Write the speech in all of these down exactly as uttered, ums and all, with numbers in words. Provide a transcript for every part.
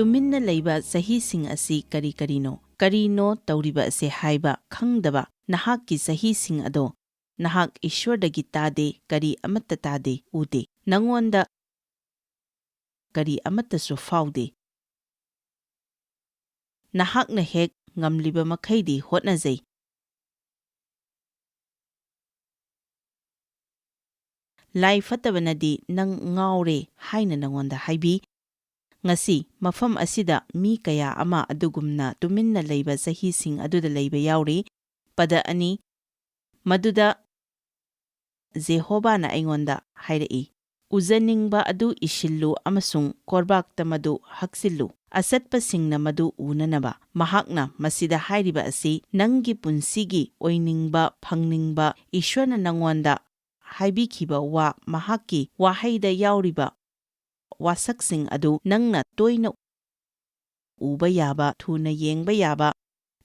ꯇꯨꯃꯤꯟꯅ ꯂꯩꯕ ꯆꯍꯤꯁꯤꯡ ꯑꯁꯤ ꯀꯔꯤ ꯀꯔꯤꯅꯣ? ꯀꯔꯤꯅꯣ ꯇꯧꯔꯤꯕ ꯑꯁꯦ ꯍꯥꯏꯕ ꯈꯪꯗꯕ ꯅꯍꯥꯛꯀꯤ ꯆꯍꯤꯁꯤꯡ ꯑꯗꯣ ꯅꯍꯥꯛ ꯏꯁ꯭ꯋꯔꯗꯒꯤ ꯇꯥꯗꯦ, ꯀꯔꯤ ꯑꯃꯠꯇ ꯇꯥꯗꯦ, ꯎꯗꯦ꯫ ꯅꯉꯣꯟꯗ ꯀꯔꯤ ꯑꯃꯠꯇꯁꯨ ꯐꯥꯎꯗꯦ꯫ ꯅꯍꯥꯛꯅ ꯍꯦꯛ ꯉꯝꯂꯤꯕ ꯃꯈꯩꯗꯤ ꯍꯣꯠꯅꯖꯩ꯫ ꯂꯥꯏ ꯐꯠꯇꯕꯅꯗꯤ ꯅꯪ ꯉꯥꯎꯔꯦ ꯍꯥꯏꯅ ꯅꯉꯣꯟꯗ ꯍꯥꯏꯕꯤ꯫ ꯉꯁꯤ ꯃꯐꯝ ꯑꯁꯤꯗ ꯃꯤ ꯀꯌꯥ ꯑꯃ ꯑꯗꯨꯒꯨꯝꯅ ꯇꯨꯃꯤꯟꯅ ꯂꯩꯕ ꯆꯍꯤꯁꯤꯡ ꯑꯗꯨꯗ ꯂꯩꯕ ꯌꯥꯎꯔꯤ꯫ ꯄꯗ ꯑꯅꯤ, ꯃꯗꯨꯗ ꯖꯦꯍꯣꯕꯥꯅ ꯑꯩꯉꯣꯟꯗ ꯍꯥꯏꯔꯛꯏ, "ꯎꯖꯅꯤꯡꯕ ꯑꯗꯨ ꯏꯁꯤꯜꯂꯨ ꯑꯃꯁꯨꯡ ꯀꯣꯔꯕꯥꯛꯇ ꯃꯗꯨ ꯍꯛꯆꯤꯜꯂꯨ, ꯑꯆꯠꯄꯁꯤꯡꯅ ꯃꯗꯨ ꯎꯅꯅꯕ"꯫ ꯃꯍꯥꯛꯅ ꯃꯁꯤꯗ ꯍꯥꯏꯔꯤꯕ ꯑꯁꯤ ꯅꯪꯒꯤ ꯄꯨꯟꯁꯤꯒꯤ ꯑꯣꯏꯅꯤꯡꯕ, ꯐꯪꯅꯤꯡꯕ, ꯏꯁ꯭ꯋꯔꯅ ꯅꯉꯣꯟꯗ ꯍꯥꯏꯕꯤꯈꯤꯕ ꯋꯥ, ꯃꯍꯥꯛꯀꯤ ꯋꯥꯍꯩꯗ ꯌꯥꯎꯔꯤꯕ ꯋꯥꯁꯛꯁꯤꯡ ꯑꯗꯨ ꯅꯪꯅ ꯇꯣꯏꯅ ꯎꯕ ꯌꯥꯕ, ꯊꯨꯅ ꯌꯦꯡꯕ ꯌꯥꯕ,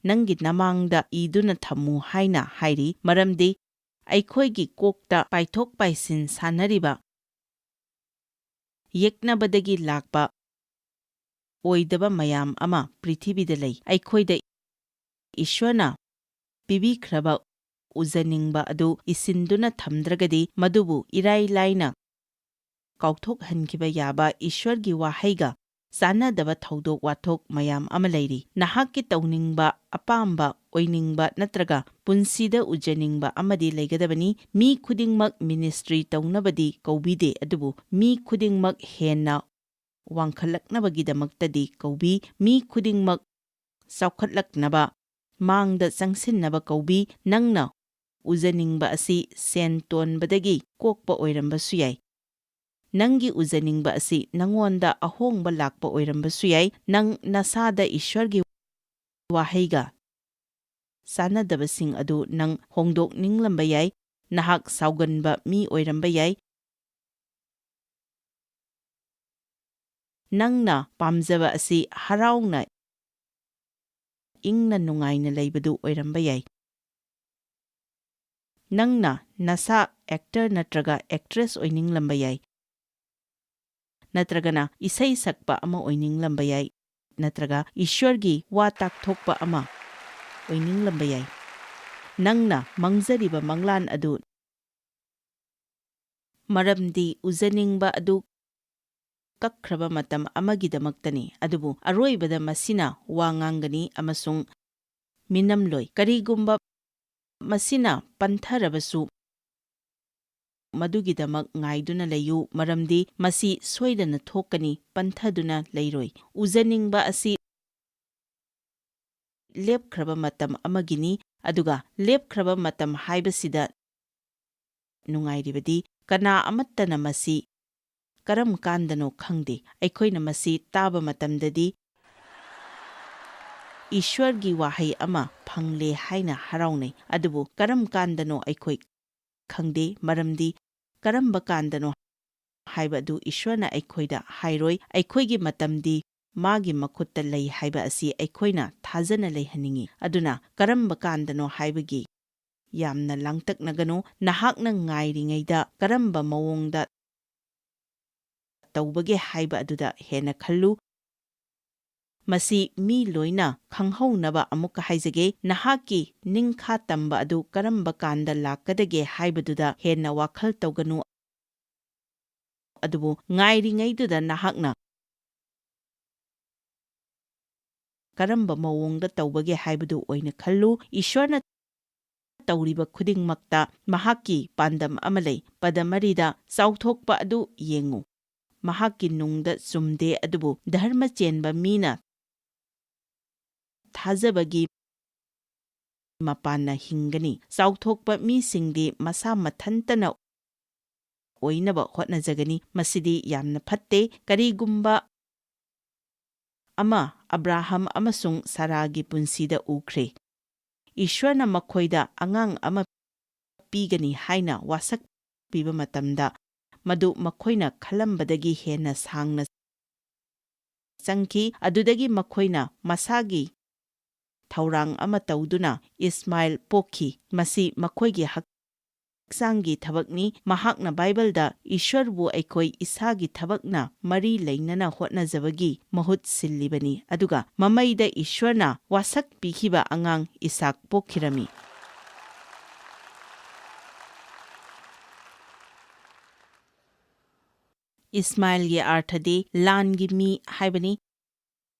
ꯅꯪꯒꯤ ꯅꯃꯥꯡꯗ ꯏꯗꯨꯅ ꯊꯝꯃꯨ ꯍꯥꯏꯅ ꯍꯥꯏꯔꯤ, ꯃꯔꯝꯗꯤ ꯑꯩꯈꯣꯏꯒꯤ ꯀꯣꯛꯇ ꯄꯥꯏꯊꯣꯛ ꯄꯥꯏꯁꯤꯟ ꯁꯥꯟꯅꯔꯤꯕ, ꯌꯦꯛꯅꯕꯗꯒꯤ ꯂꯥꯛꯄ ꯑꯣꯏꯗꯕ ꯃꯌꯥꯝ ꯑꯃ ꯄ꯭ꯔꯤꯊꯤꯕꯤꯗ ꯂꯩ꯫ ꯑꯩꯈꯣꯏꯗ ꯏꯁ꯭ꯋꯔꯅ ꯄꯤꯕꯤꯈ꯭ꯔꯕ ꯎꯖꯅꯤꯡꯕ ꯑꯗꯨ ꯏꯁꯤꯟꯗꯨꯅ ꯊꯝꯗ꯭ꯔꯒꯗꯤ, ꯃꯗꯨꯕꯨ ꯏꯔꯥꯏ ꯂꯥꯏꯅ ꯀꯥꯎꯊꯣꯛꯍꯟꯈꯤꯕ ꯌꯥꯕ ꯏꯁ꯭ꯋꯔꯒꯤ ꯋꯥꯍꯩꯒ ꯆꯥꯟꯅꯗꯕ ꯊꯧꯗꯣꯛ ꯋꯥꯊꯣꯛ ꯃꯌꯥꯝ ꯑꯃ ꯂꯩꯔꯤ꯫ ꯅꯍꯥꯛꯀꯤ ꯇꯧꯅꯤꯡꯕ, ꯑꯄꯥꯝꯕ, ꯑꯣꯏꯅꯤꯡꯕ ꯅꯠꯇ꯭ꯔꯒ ꯄꯨꯟꯁꯤꯗ ꯎꯖꯅꯤꯡꯕ ꯑꯃꯗꯤ ꯂꯩꯒꯗꯕꯅꯤ꯫ ꯃꯤ ꯈꯨꯗꯤꯡꯃꯛ ꯃꯤꯅꯤꯁꯇ꯭ꯔꯤ ꯇꯧꯅꯕꯗꯤ ꯀꯧꯕꯤꯗꯦ, ꯑꯗꯨꯕꯨ ꯃꯤ ꯈꯨꯗꯤꯡꯃꯛ ꯍꯦꯟꯅ ꯋꯥꯡꯈꯠꯂꯛꯅꯕꯒꯤꯗꯃꯛꯇꯗꯤ ꯀꯧꯕꯤ꯫ ꯃꯤ ꯈꯨꯗꯤꯡꯃꯛ ꯆꯥꯎꯈꯠꯂꯛꯅꯕ, ꯃꯥꯡꯗ ꯆꯪꯁꯤꯟꯅꯕ ꯀꯧꯕꯤ꯫ ꯅꯪꯅ ꯎꯖꯅꯤꯡꯕ ꯑꯁꯤ ꯁꯦꯟ ꯇꯣꯟꯕꯗꯒꯤ ꯀꯣꯛꯄ ꯑꯣꯏꯔꯝꯕꯁꯨ ꯌꯥꯏ꯫ ꯅꯪꯒꯤ ꯎꯖꯅꯤꯡꯕ ꯑꯁꯤ ꯅꯉꯣꯟꯗ ꯑꯍꯣꯡꯕ ꯂꯥꯛꯄ ꯑꯣꯏꯔꯝꯕꯁꯨ ꯌꯥꯏ꯫ ꯅꯪ ꯅꯁꯥꯗ ꯏꯁ꯭ꯋꯔꯒꯤ ꯋꯥꯍꯩꯒ ꯆꯥꯟꯅꯗꯕꯁꯤꯡ ꯑꯗꯨ ꯅꯪ ꯍꯣꯡꯗꯣꯛꯅꯤꯡꯂꯝꯕ ꯌꯥꯏ꯫ ꯅꯍꯥꯛ ꯁꯥꯎꯒꯟꯕ ꯃꯤ ꯑꯣꯏꯔꯝꯕ ꯌꯥꯏ꯫ ꯅꯪꯅ ꯄꯥꯝꯖꯕ ꯑꯁꯤ ꯍꯔꯥꯎꯅ ꯏꯪꯅ ꯅꯨꯡꯉꯥꯏꯅ ꯂꯩꯕꯗꯨ ꯑꯣꯏꯔꯝꯕ ꯌꯥꯏ꯫ ꯅꯪꯅ ꯅꯁꯥ ꯑꯦꯛꯇꯔ ꯅꯠꯇ꯭ꯔꯒ ꯑꯦꯛꯇ꯭ꯔꯦꯁ ꯑꯣꯏꯅꯤꯡꯂꯝꯕ ꯌꯥꯏ꯫ ꯅꯠꯇ꯭ꯔꯒꯅ ꯏꯁꯩ ꯁꯛꯄ ꯑꯃ ꯑꯣꯏꯅꯤꯡꯂꯝꯕ ꯌꯥꯏ, ꯅꯠꯇ꯭ꯔꯒ ꯏꯁ꯭ꯋꯔꯒꯤ ꯋꯥ ꯇꯥꯛꯊꯣꯛꯄ ꯑꯃ ꯑꯣꯏꯅꯤꯡꯂꯝꯕ ꯌꯥꯏ꯫ ꯅꯪꯅ ꯃꯪꯖꯔꯤꯕ ꯃꯪꯂꯥꯟ ꯑꯗꯨ, ꯃꯔꯝꯗꯤ ꯎꯖꯅꯤꯡꯕ ꯑꯗꯨ ꯀꯛꯈ꯭ꯔꯕ ꯃꯇꯝ ꯑꯃꯒꯤꯗꯃꯛꯇꯅꯤ, ꯑꯗꯨꯕꯨ ꯑꯔꯣꯏꯕꯗ ꯃꯁꯤꯅ ꯋꯥ ꯉꯥꯡꯒꯅꯤ ꯑꯃꯁꯨꯡ ꯃꯤꯅꯝꯂꯣꯏ꯫ ꯀꯔꯤꯒꯨꯝꯕ ꯃꯁꯤꯅ ꯄꯟꯊꯔꯕꯁꯨ, ꯃꯗꯨꯒꯤꯗꯃꯛ ꯉꯥꯏꯗꯨꯅ ꯂꯩꯌꯨ, ꯃꯔꯝꯗꯤ ꯃꯁꯤ ꯁꯣꯏꯗꯅ ꯊꯣꯛꯀꯅꯤ, ꯄꯟꯊꯗꯨꯅ ꯂꯩꯔꯣꯏ꯫ ꯎꯖꯅꯤꯡꯕ ꯑꯁꯤ ꯂꯦꯞꯈ꯭ꯔꯕ ꯃꯇꯝ ꯑꯃꯒꯤꯅꯤ, ꯑꯗꯨꯒ ꯂꯦꯞꯈ꯭ꯔꯕ ꯃꯇꯝ ꯍꯥꯏꯕꯁꯤꯗ ꯅꯨꯡꯉꯥꯏꯔꯤꯕꯗꯤ ꯀꯅꯥ ꯑꯃꯠꯇꯅ ꯃꯁꯤ ꯀꯔꯝ ꯀꯥꯟꯗꯅꯣ ꯈꯪꯗꯦ꯫ ꯑꯩꯈꯣꯏꯅ ꯃꯁꯤ ꯇꯥꯕ ꯃꯇꯝꯗꯗꯤ ꯏꯁ꯭ꯋꯔꯒꯤ ꯋꯥꯍꯩ ꯑꯃ ꯐꯪꯂꯦ ꯍꯥꯏꯅ ꯍꯔꯥꯎꯅꯩ, ꯑꯗꯨꯕꯨ ꯀꯔꯝ ꯀꯥꯟꯗꯅꯣ ꯑꯩꯈꯣꯏ ꯈꯪꯗꯦ, ꯃꯔꯝꯗꯤ ꯀꯔꯝꯕ ꯀꯥꯟꯗꯅꯣ ꯍꯥꯏꯕ ꯑꯗꯨ ꯏꯁ꯭ꯋꯔꯅ ꯑꯩꯈꯣꯏꯗ ꯍꯥꯏꯔꯣꯏ꯫ ꯑꯩꯈꯣꯏꯒꯤ ꯃꯇꯝꯗꯤ ꯃꯥꯒꯤ ꯃꯈꯨꯠꯇ ꯂꯩ ꯍꯥꯏꯕ ꯑꯁꯤ ꯑꯩꯈꯣꯏꯅ ꯊꯥꯖꯅ ꯂꯩꯍꯟꯅꯤꯡꯏ꯫ ꯑꯗꯨꯅ ꯀꯔꯝꯕ ꯀꯥꯟꯗꯅꯣ ꯍꯥꯏꯕꯒꯤ ꯌꯥꯝꯅ ꯂꯥꯡꯇꯛꯅꯒꯅꯨ꯫ ꯅꯍꯥꯛꯅ ꯉꯥꯏꯔꯤꯉꯩꯗ ꯀꯔꯝꯕ ꯃꯑꯣꯡꯗ ꯇꯧꯕꯒꯦ ꯍꯥꯏꯕ ꯑꯗꯨꯗ ꯍꯦꯟꯅ ꯈꯜꯂꯨ꯫ ꯃꯁꯤ ꯃꯤ ꯂꯣꯏꯅ ꯈꯪꯍꯧꯅꯕ ꯑꯃꯨꯛꯀ ꯍꯥꯏꯖꯒꯦ, ꯅꯍꯥꯛꯀꯤ ꯅꯤꯡꯈꯥ ꯇꯝꯕ ꯑꯗꯨ ꯀꯔꯝꯕ ꯀꯥꯟꯗ ꯂꯥꯛꯀꯗꯒꯦ ꯍꯥꯏꯕꯗꯨꯗ ꯍꯦꯟꯅ ꯋꯥꯈꯜ ꯇꯧꯒꯅꯨ, ꯑꯗꯨꯕꯨ ꯉꯥꯏꯔꯤꯉꯩꯗꯨꯗ ꯅꯍꯥꯛꯅ ꯀꯔꯝꯕ ꯃꯑꯣꯡꯗ ꯇꯧꯕꯒꯦ ꯍꯥꯏꯕꯗꯨ ꯑꯣꯏꯅ ꯈꯜꯂꯨ꯫ ꯏꯁ꯭ꯋꯔꯅ ꯇꯧꯔꯤꯕ ꯈꯨꯗꯤꯡꯃꯛꯇ ꯃꯍꯥꯛꯀꯤ ꯄꯥꯟꯗꯝ ꯑꯃ ꯂꯩ꯫ ꯄꯗ ꯃꯔꯤꯗ ꯆꯥꯎꯊꯣꯛꯄ ꯑꯗꯨ ꯌꯦꯡꯉꯨ꯫ ꯃꯍꯥꯛꯀꯤ ꯅꯨꯡꯗ ꯆꯨꯝꯗꯦ, ꯑꯗꯨꯕꯨ ꯙꯔꯃ ꯆꯦꯟꯕ ꯃꯤꯅ ꯊꯥꯖꯕꯒꯤ ꯃꯄꯥꯟꯅ ꯍꯤꯡꯒꯅꯤ꯫ ꯆꯥꯎꯊꯣꯛꯄ ꯃꯤꯁꯤꯡꯗꯤ ꯃꯁꯥ ꯃꯊꯟꯇꯅ ꯑꯣꯏꯅꯕ ꯍꯣꯠꯅꯖꯒꯅꯤ꯫ ꯃꯁꯤꯗꯤ ꯌꯥꯝꯅ ꯐꯠꯇꯦ꯫ ꯀꯔꯤꯒꯨꯝꯕ ꯑꯃ ꯑꯕ꯭ꯔꯥꯍꯝ ꯑꯃꯁꯨꯡ ꯁꯥꯔꯥꯒꯤ ꯄꯨꯟꯁꯤꯗ ꯎꯈ꯭ꯔꯦ꯫ ꯏꯁ꯭ꯋꯔꯅ ꯃꯈꯣꯏꯗ ꯑꯉꯥꯡ ꯑꯃ ꯄꯤꯒꯅꯤ ꯍꯥꯏꯅ ꯋꯥꯁꯛ ꯄꯤꯕ ꯃꯇꯝꯗ, ꯃꯗꯨ ꯃꯈꯣꯏꯅ ꯈꯜꯂꯝꯕꯗꯒꯤ ꯍꯦꯟꯅ ꯁꯥꯡꯅ ꯆꯪꯈꯤ꯫ ꯑꯗꯨꯗꯒꯤ ꯃꯈꯣꯏꯅ ꯃꯁꯥꯒꯤ ꯊꯧꯔꯥꯡ ꯑꯃ ꯇꯧꯗꯨꯅ ꯏꯁꯃꯥꯏꯜ ꯄꯣꯛꯈꯤ꯫ ꯃꯁꯤ ꯃꯈꯣꯏꯒꯤ ꯍꯛ-, ꯍꯛꯆꯥꯡꯒꯤ ꯊꯕꯛꯅꯤ꯫ ꯃꯍꯥꯛꯅ ꯕꯥꯏꯕꯜꯗ ꯏꯁ꯭ꯋꯔꯕꯨ ꯑꯩꯈꯣꯏ ꯏꯁꯥꯒꯤ ꯊꯕꯛꯅ ꯃꯔꯤ ꯂꯩꯅꯅ ꯍꯣꯠꯅꯖꯕꯒꯤ ꯃꯍꯨꯠ ꯁꯤꯜꯂꯤꯕꯅꯤ, ꯑꯗꯨꯒ ꯃꯃꯩꯗ ꯏꯁ꯭ꯋꯔꯅ ꯋꯥꯁꯛ ꯄꯤꯈꯤꯕ ꯑꯉꯥꯡ ꯏꯁꯥꯛ ꯄꯣꯛꯈꯤꯔꯝꯃꯤ꯫ ꯏꯁꯃꯥꯏꯜꯒꯤ ꯑꯥꯔꯊꯗꯤ ꯂꯥꯟꯒꯤ ꯃꯤ ꯍꯥꯏꯕꯅꯤ꯫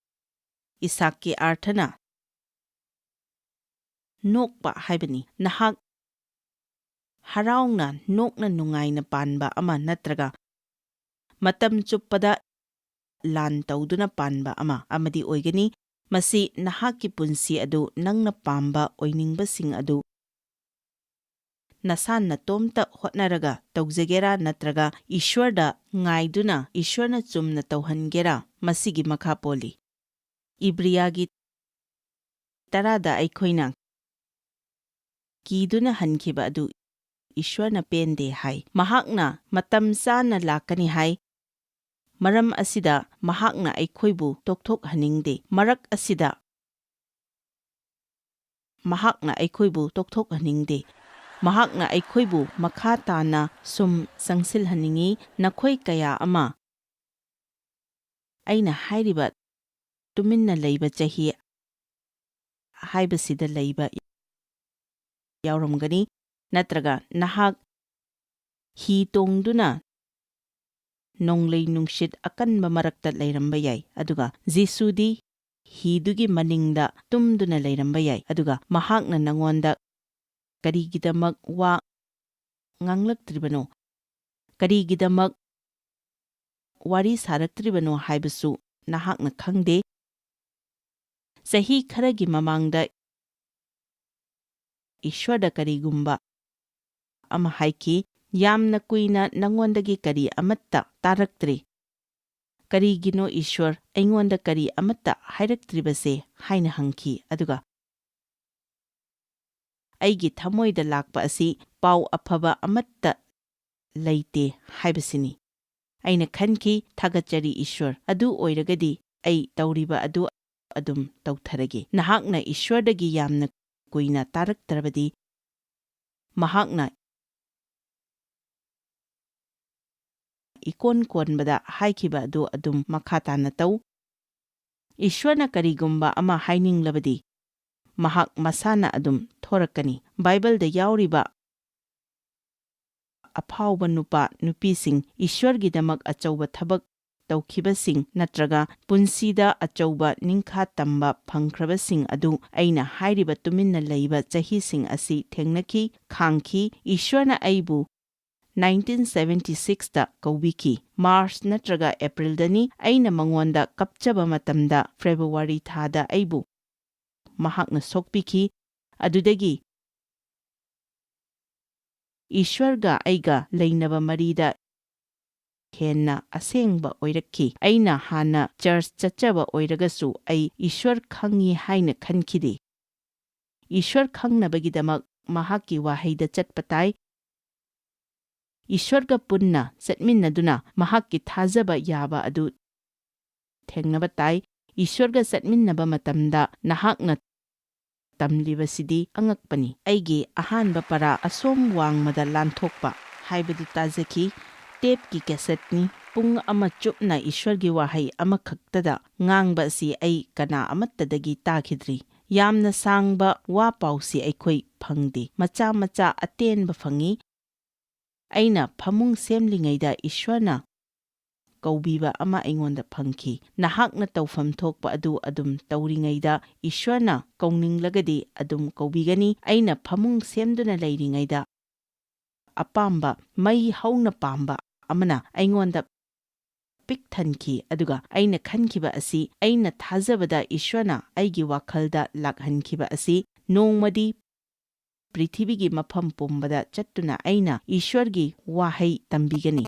ꯏꯁꯥꯛꯀꯤ ꯑꯥꯔꯊꯅ ꯅꯣꯛꯄ ꯍꯥꯏꯕꯅꯤ꯫ ꯅꯍꯥꯛ ꯍꯔꯥꯎꯅ, ꯅꯣꯛꯅ ꯅꯨꯡꯉꯥꯏꯅ ꯄꯥꯟꯕ ꯑꯃ ꯅꯠꯇ꯭ꯔꯒ ꯃꯇꯝ ꯆꯨꯞꯄꯗ ꯂꯥꯟ ꯇꯧꯗꯨꯅ ꯄꯥꯟꯕ ꯑꯃ ꯑꯃꯗꯤ ꯑꯣꯏꯒꯅꯤ꯫ ꯃꯁꯤ ꯅꯍꯥꯛꯀꯤ ꯄꯨꯟꯁꯤ ꯑꯗꯨ ꯅꯪꯅ ꯄꯥꯝꯕ ꯑꯣꯏꯅꯤꯡꯕꯁꯤꯡ ꯑꯗꯨ ꯅꯁꯥ ꯅꯇꯣꯝꯇ ꯍꯣꯠꯅꯔꯒ ꯇꯧꯖꯒꯦꯔꯥ ꯅꯠꯇ꯭ꯔꯒ ꯏꯁ꯭ꯋꯔꯗ ꯉꯥꯏꯗꯨꯅ ꯏꯁ꯭ꯋꯔꯅ ꯆꯨꯝꯅ ꯇꯧꯍꯟꯒꯦꯔꯥ, ꯃꯁꯤꯒꯤ ꯃꯈꯥ ꯄꯣꯜꯂꯤ꯫ ꯏꯕ꯭ꯔꯤꯌꯥꯒꯤ ꯇꯔꯥꯗ ꯑꯩꯈꯣꯏꯅ ꯀꯤꯗꯨꯅ ꯍꯟꯈꯤꯕ ꯑꯗꯨ ꯏꯁ꯭ꯋꯔꯅ ꯄꯦꯟꯗꯦ ꯍꯥꯏ꯫ ꯃꯍꯥꯛꯅ ꯃꯇꯝ ꯆꯥꯅ ꯂꯥꯛꯀꯅꯤ ꯍꯥꯏ꯫ ꯃꯔꯝ ꯑꯁꯤꯗ ꯃꯍꯥꯛꯅ ꯑꯩꯈꯣꯏꯕꯨ ꯇꯣꯛꯊꯣꯛꯍꯟꯅꯤꯡꯗꯦ꯫ ꯃꯔꯛ ꯑꯁꯤꯗ ꯃꯍꯥꯛꯅ ꯑꯩꯈꯣꯏꯕꯨ ꯇꯣꯛꯊꯣꯛꯍꯟꯅꯤꯡꯗꯦ꯫ ꯃꯍꯥꯛꯅ ꯑꯩꯈꯣꯏꯕꯨ ꯃꯈꯥ ꯇꯥꯅ ꯁꯨꯝ ꯆꯪꯁꯤꯜꯍꯟꯅꯤꯡꯏ꯫ ꯅꯈꯣꯏ ꯀꯌꯥ ꯑꯃ ꯑꯩꯅ ꯍꯥꯏꯔꯤꯕ ꯇꯨꯃꯤꯟꯅ ꯂꯩꯕ ꯆꯍꯤ ꯍꯥꯏꯕꯁꯤꯗ ꯂꯩꯕ ꯌꯥꯎꯔꯝꯒꯅꯤ, ꯅꯠꯇ꯭ꯔꯒ ꯅꯍꯥꯛ ꯍꯤ ꯇꯣꯡꯗꯨꯅ ꯅꯣꯡꯂꯩ ꯅꯨꯡꯁꯤꯠ ꯑꯀꯟꯕ ꯃꯔꯛꯇ ꯂꯩꯔꯝꯕ ꯌꯥꯏ, ꯑꯗꯨꯒ ꯖꯤꯁꯨꯗꯤ ꯍꯤꯗꯨꯒꯤ ꯃꯅꯤꯡꯗ ꯇꯨꯝꯗꯨꯅ ꯂꯩꯔꯝꯕ ꯌꯥꯏ, ꯑꯗꯨꯒ ꯃꯍꯥꯛꯅ ꯅꯉꯣꯟꯗ ꯀꯔꯤꯒꯤꯗꯃꯛ ꯋꯥ ꯉꯥꯡꯂꯛꯇ꯭ꯔꯤꯕꯅꯣ, ꯀꯔꯤꯒꯤꯗꯃꯛ ꯋꯥꯔꯤ ꯁꯥꯔꯛꯇ꯭ꯔꯤꯕꯅꯣ ꯍꯥꯏꯕꯁꯨ ꯅꯍꯥꯛꯅ ꯈꯪꯗꯦ꯫ ꯆꯍꯤ ꯈꯔꯒꯤ ꯃꯃꯥꯡꯗ ꯏꯁ꯭ꯋꯔꯗ ꯀꯔꯤꯒꯨꯝꯕ ꯑꯃ ꯍꯥꯏꯈꯤ, "ꯌꯥꯝꯅ ꯀꯨꯏꯅ ꯅꯉꯣꯟꯗꯒꯤ ꯀꯔꯤ ꯑꯃꯠꯇ ꯇꯥꯔꯛꯇ꯭ꯔꯤ꯫ ꯀꯔꯤꯒꯤꯅꯣ ꯏꯁ꯭ꯋꯔ ꯑꯩꯉꯣꯟꯗ ꯀꯔꯤ ꯑꯃꯠꯇ ꯍꯥꯏꯔꯛꯇ꯭ꯔꯤꯕꯁꯦ?" ꯍꯥꯏꯅ ꯍꯪꯈꯤ꯫ ꯑꯗꯨꯒ ꯑꯩꯒꯤ ꯊꯃꯣꯏꯗ ꯂꯥꯛꯄ ꯑꯁꯤ ꯄꯥꯎ ꯑꯐꯕ ꯑꯃꯠꯇ ꯂꯩꯇꯦ ꯍꯥꯏꯕꯁꯤꯅꯤ꯫ ꯑꯩꯅ ꯈꯟꯈꯤ, "ꯊꯥꯒꯠꯆꯔꯤ ꯏꯁ꯭ꯋꯔ, ꯑꯗꯨ ꯑꯣꯏꯔꯒꯗꯤ ꯑꯩ ꯇꯧꯔꯤꯕ ꯑꯗꯨ ꯑꯗꯨꯝ ꯇꯧꯊꯔꯒꯦ"꯫ ꯅꯍꯥꯛꯅ ꯏꯁ꯭ꯋꯔꯗꯒꯤ ꯌꯥꯝꯅ ꯀꯨꯏꯅ ꯇꯥꯔꯛꯇ꯭ꯔꯕꯗꯤ, ꯃꯍꯥꯛꯅ ꯏꯀꯣꯟ ꯀꯣꯟꯕꯗ ꯍꯥꯏꯈꯤꯕ ꯑꯗꯨ ꯑꯗꯨꯝ ꯃꯈꯥ ꯇꯥꯅ ꯇꯧ꯫ ꯏꯁ꯭ꯋꯔꯅ ꯀꯔꯤꯒꯨꯝꯕ ꯑꯃ ꯍꯥꯏꯅꯤꯡꯂꯕꯗꯤ, ꯃꯍꯥꯛ ꯃꯁꯥꯅ ꯑꯗꯨꯝ ꯊꯣꯔꯛꯀꯅꯤ꯫ ꯕꯥꯏꯕꯜꯗ ꯌꯥꯎꯔꯤꯕ ꯑꯐꯥꯎꯕ ꯅꯨꯄꯥ ꯅꯨꯄꯤꯁꯤꯡ, ꯏꯁ꯭ꯋꯔꯒꯤꯗꯃꯛ ꯑꯆꯧꯕ ꯊꯕꯛ ꯇꯧꯈꯤꯕꯁꯤꯡ ꯅꯠꯇ꯭ꯔꯒ ꯄꯨꯟꯁꯤꯗ ꯑꯆꯧꯕ ꯅꯤꯡꯈꯥ ꯇꯝꯕ ꯐꯪꯈ꯭ꯔꯕꯁꯤꯡ ꯑꯗꯨ ꯑꯩꯅ ꯍꯥꯏꯔꯤꯕ ꯇꯨꯃꯤꯟꯅ ꯂꯩꯕ ꯆꯍꯤꯁꯤꯡ ꯑꯁꯤ ꯊꯦꯡꯅꯈꯤ, ꯈꯥꯡꯈꯤ꯫ ꯏꯁ꯭ꯋꯔꯅ ꯑꯩꯕꯨ ꯅꯥꯏꯟꯇꯤꯟ ꯁꯚꯦꯟꯇꯤ ꯁꯤꯛꯁꯇ ꯀꯧꯕꯤꯈꯤ꯫ ꯃꯥꯔꯆ ꯅꯠꯇ꯭ꯔꯒ ꯑꯦꯄ꯭ꯔꯤꯜꯗꯅꯤ꯫ ꯑꯩꯅ ꯃꯉꯣꯟꯗ ꯀꯞꯆꯕ ꯃꯇꯝꯗ ꯐꯦꯕ꯭ꯔꯨꯋꯥꯔꯤ ꯊꯥꯗ ꯑꯩꯕꯨ ꯃꯍꯥꯛꯅ ꯁꯣꯛꯄꯤꯈꯤ꯫ ꯑꯗꯨꯗꯒꯤ ꯏꯁ꯭ꯋꯔꯒ ꯑꯩꯒ ꯂꯩꯅꯕ ꯃꯔꯤꯗ ꯍꯦꯟꯅ ꯑꯁꯦꯡꯕ ꯑꯣꯏꯔꯛꯈꯤ꯫ ꯑꯩꯅ ꯍꯥꯟꯅ ꯆꯔꯆ ꯆꯠꯆꯕ ꯑꯣꯏꯔꯒꯁꯨ ꯑꯩ ꯏꯁ꯭ꯋꯔ ꯈꯪꯉꯤ ꯍꯥꯏꯅ ꯈꯟꯈꯤꯗꯦ꯫ ꯏꯁ꯭ꯋꯔ ꯈꯪꯅꯕꯒꯤꯗꯃꯛ ꯃꯍꯥꯛꯀꯤ ꯋꯥꯍꯩꯗ ꯆꯠꯄ ꯇꯥꯏ꯫ ꯏꯁ꯭ꯋꯔꯒ ꯄꯨꯟꯅ ꯆꯠꯃꯤꯟꯅꯗꯨꯅ ꯃꯍꯥꯛꯀꯤ ꯊꯥꯖꯕ ꯌꯥꯕ ꯑꯗꯨ ꯊꯦꯡꯅꯕ ꯇꯥꯏ꯫ ꯏꯁ꯭ꯋꯔꯒ ꯆꯠꯃꯤꯟꯅꯕ ꯃꯇꯝꯗ ꯅꯍꯥꯛꯅ ꯇꯝꯂꯤꯕꯁꯤꯗꯤ ꯑꯉꯛꯄꯅꯤ꯫ ꯑꯩꯒꯤ ꯑꯍꯥꯟꯕ ꯄꯔꯥ ꯑꯁꯣꯝ ꯋꯥꯡꯃꯗ ꯂꯥꯟꯊꯣꯛꯄ ꯍꯥꯏꯕꯗꯨ ꯇꯥꯖꯈꯤ꯫ ꯇꯦꯞꯀꯤ ꯀꯦꯁꯦꯠꯅꯤ꯫ ꯄꯨꯡ ꯑꯃ ꯆꯨꯞꯅ ꯏꯁ꯭ꯋꯔꯒꯤ ꯋꯥꯍꯩ ꯑꯃꯈꯛꯇꯗ ꯉꯥꯡꯕ ꯑꯁꯤ ꯑꯩ ꯀꯅꯥ ꯑꯃꯠꯇꯗꯒꯤ ꯇꯥꯈꯤꯗ꯭ꯔꯤ꯫ ꯌꯥꯝꯅ ꯁꯥꯡꯕ ꯋꯥ ꯄꯥꯎꯁꯤ ꯑꯩꯈꯣꯏ ꯐꯪꯗꯦ꯫ ꯃꯆꯥ ꯃꯆꯥ ꯑꯇꯦꯟꯕ ꯐꯪꯏ꯫ ꯑꯩꯅ ꯐꯃꯨꯡ ꯁꯦꯝꯂꯤꯉꯩꯗ ꯏꯁ꯭ꯋꯔꯅ ꯀꯧꯕꯤꯕ ꯑꯃ ꯑꯩꯉꯣꯟꯗ ꯐꯪꯈꯤ꯫ ꯅꯍꯥꯛꯅ ꯇꯧꯐꯝ ꯊꯣꯛꯄ ꯑꯗꯨ ꯑꯗꯨꯝ ꯇꯧꯔꯤꯉꯩꯗ ꯏꯁ꯭ꯋꯔꯅ ꯀꯧꯅꯤꯡꯂꯒꯗꯤ ꯑꯗꯨꯝ ꯀꯧꯕꯤꯒꯅꯤ꯫ ꯑꯩꯅ ꯐꯃꯨꯡ ꯁꯦꯝꯗꯨꯅ ꯂꯩꯔꯤꯉꯩꯗ ꯑꯄꯥꯝꯕ, ꯃꯩ ꯍꯧꯅ ꯄꯥꯝꯕ ꯑꯃꯅ ꯑꯩꯉꯣꯟꯗ ꯄꯤꯛ ꯊꯟꯈꯤ, ꯑꯗꯨꯒ ꯑꯩꯅ ꯈꯟꯈꯤꯕ ꯑꯁꯤ, ꯑꯩꯅ ꯊꯥꯖꯕꯗ ꯏꯁ꯭ꯋꯔꯅ ꯑꯩꯒꯤ ꯋꯥꯈꯜꯗ ꯂꯥꯛꯍꯟꯈꯤꯕ ꯑꯁꯤ, ꯅꯣꯡꯃꯗꯤ ꯄ꯭ꯔꯤꯊꯤꯕꯤꯒꯤ ꯃꯐꯝ ꯄꯨꯝꯕꯗ ꯆꯠꯇꯨꯅ ꯑꯩꯅ ꯏꯁ꯭ꯋꯔꯒꯤ ꯋꯥꯍꯩ ꯇꯝꯕꯤꯒꯅꯤ꯫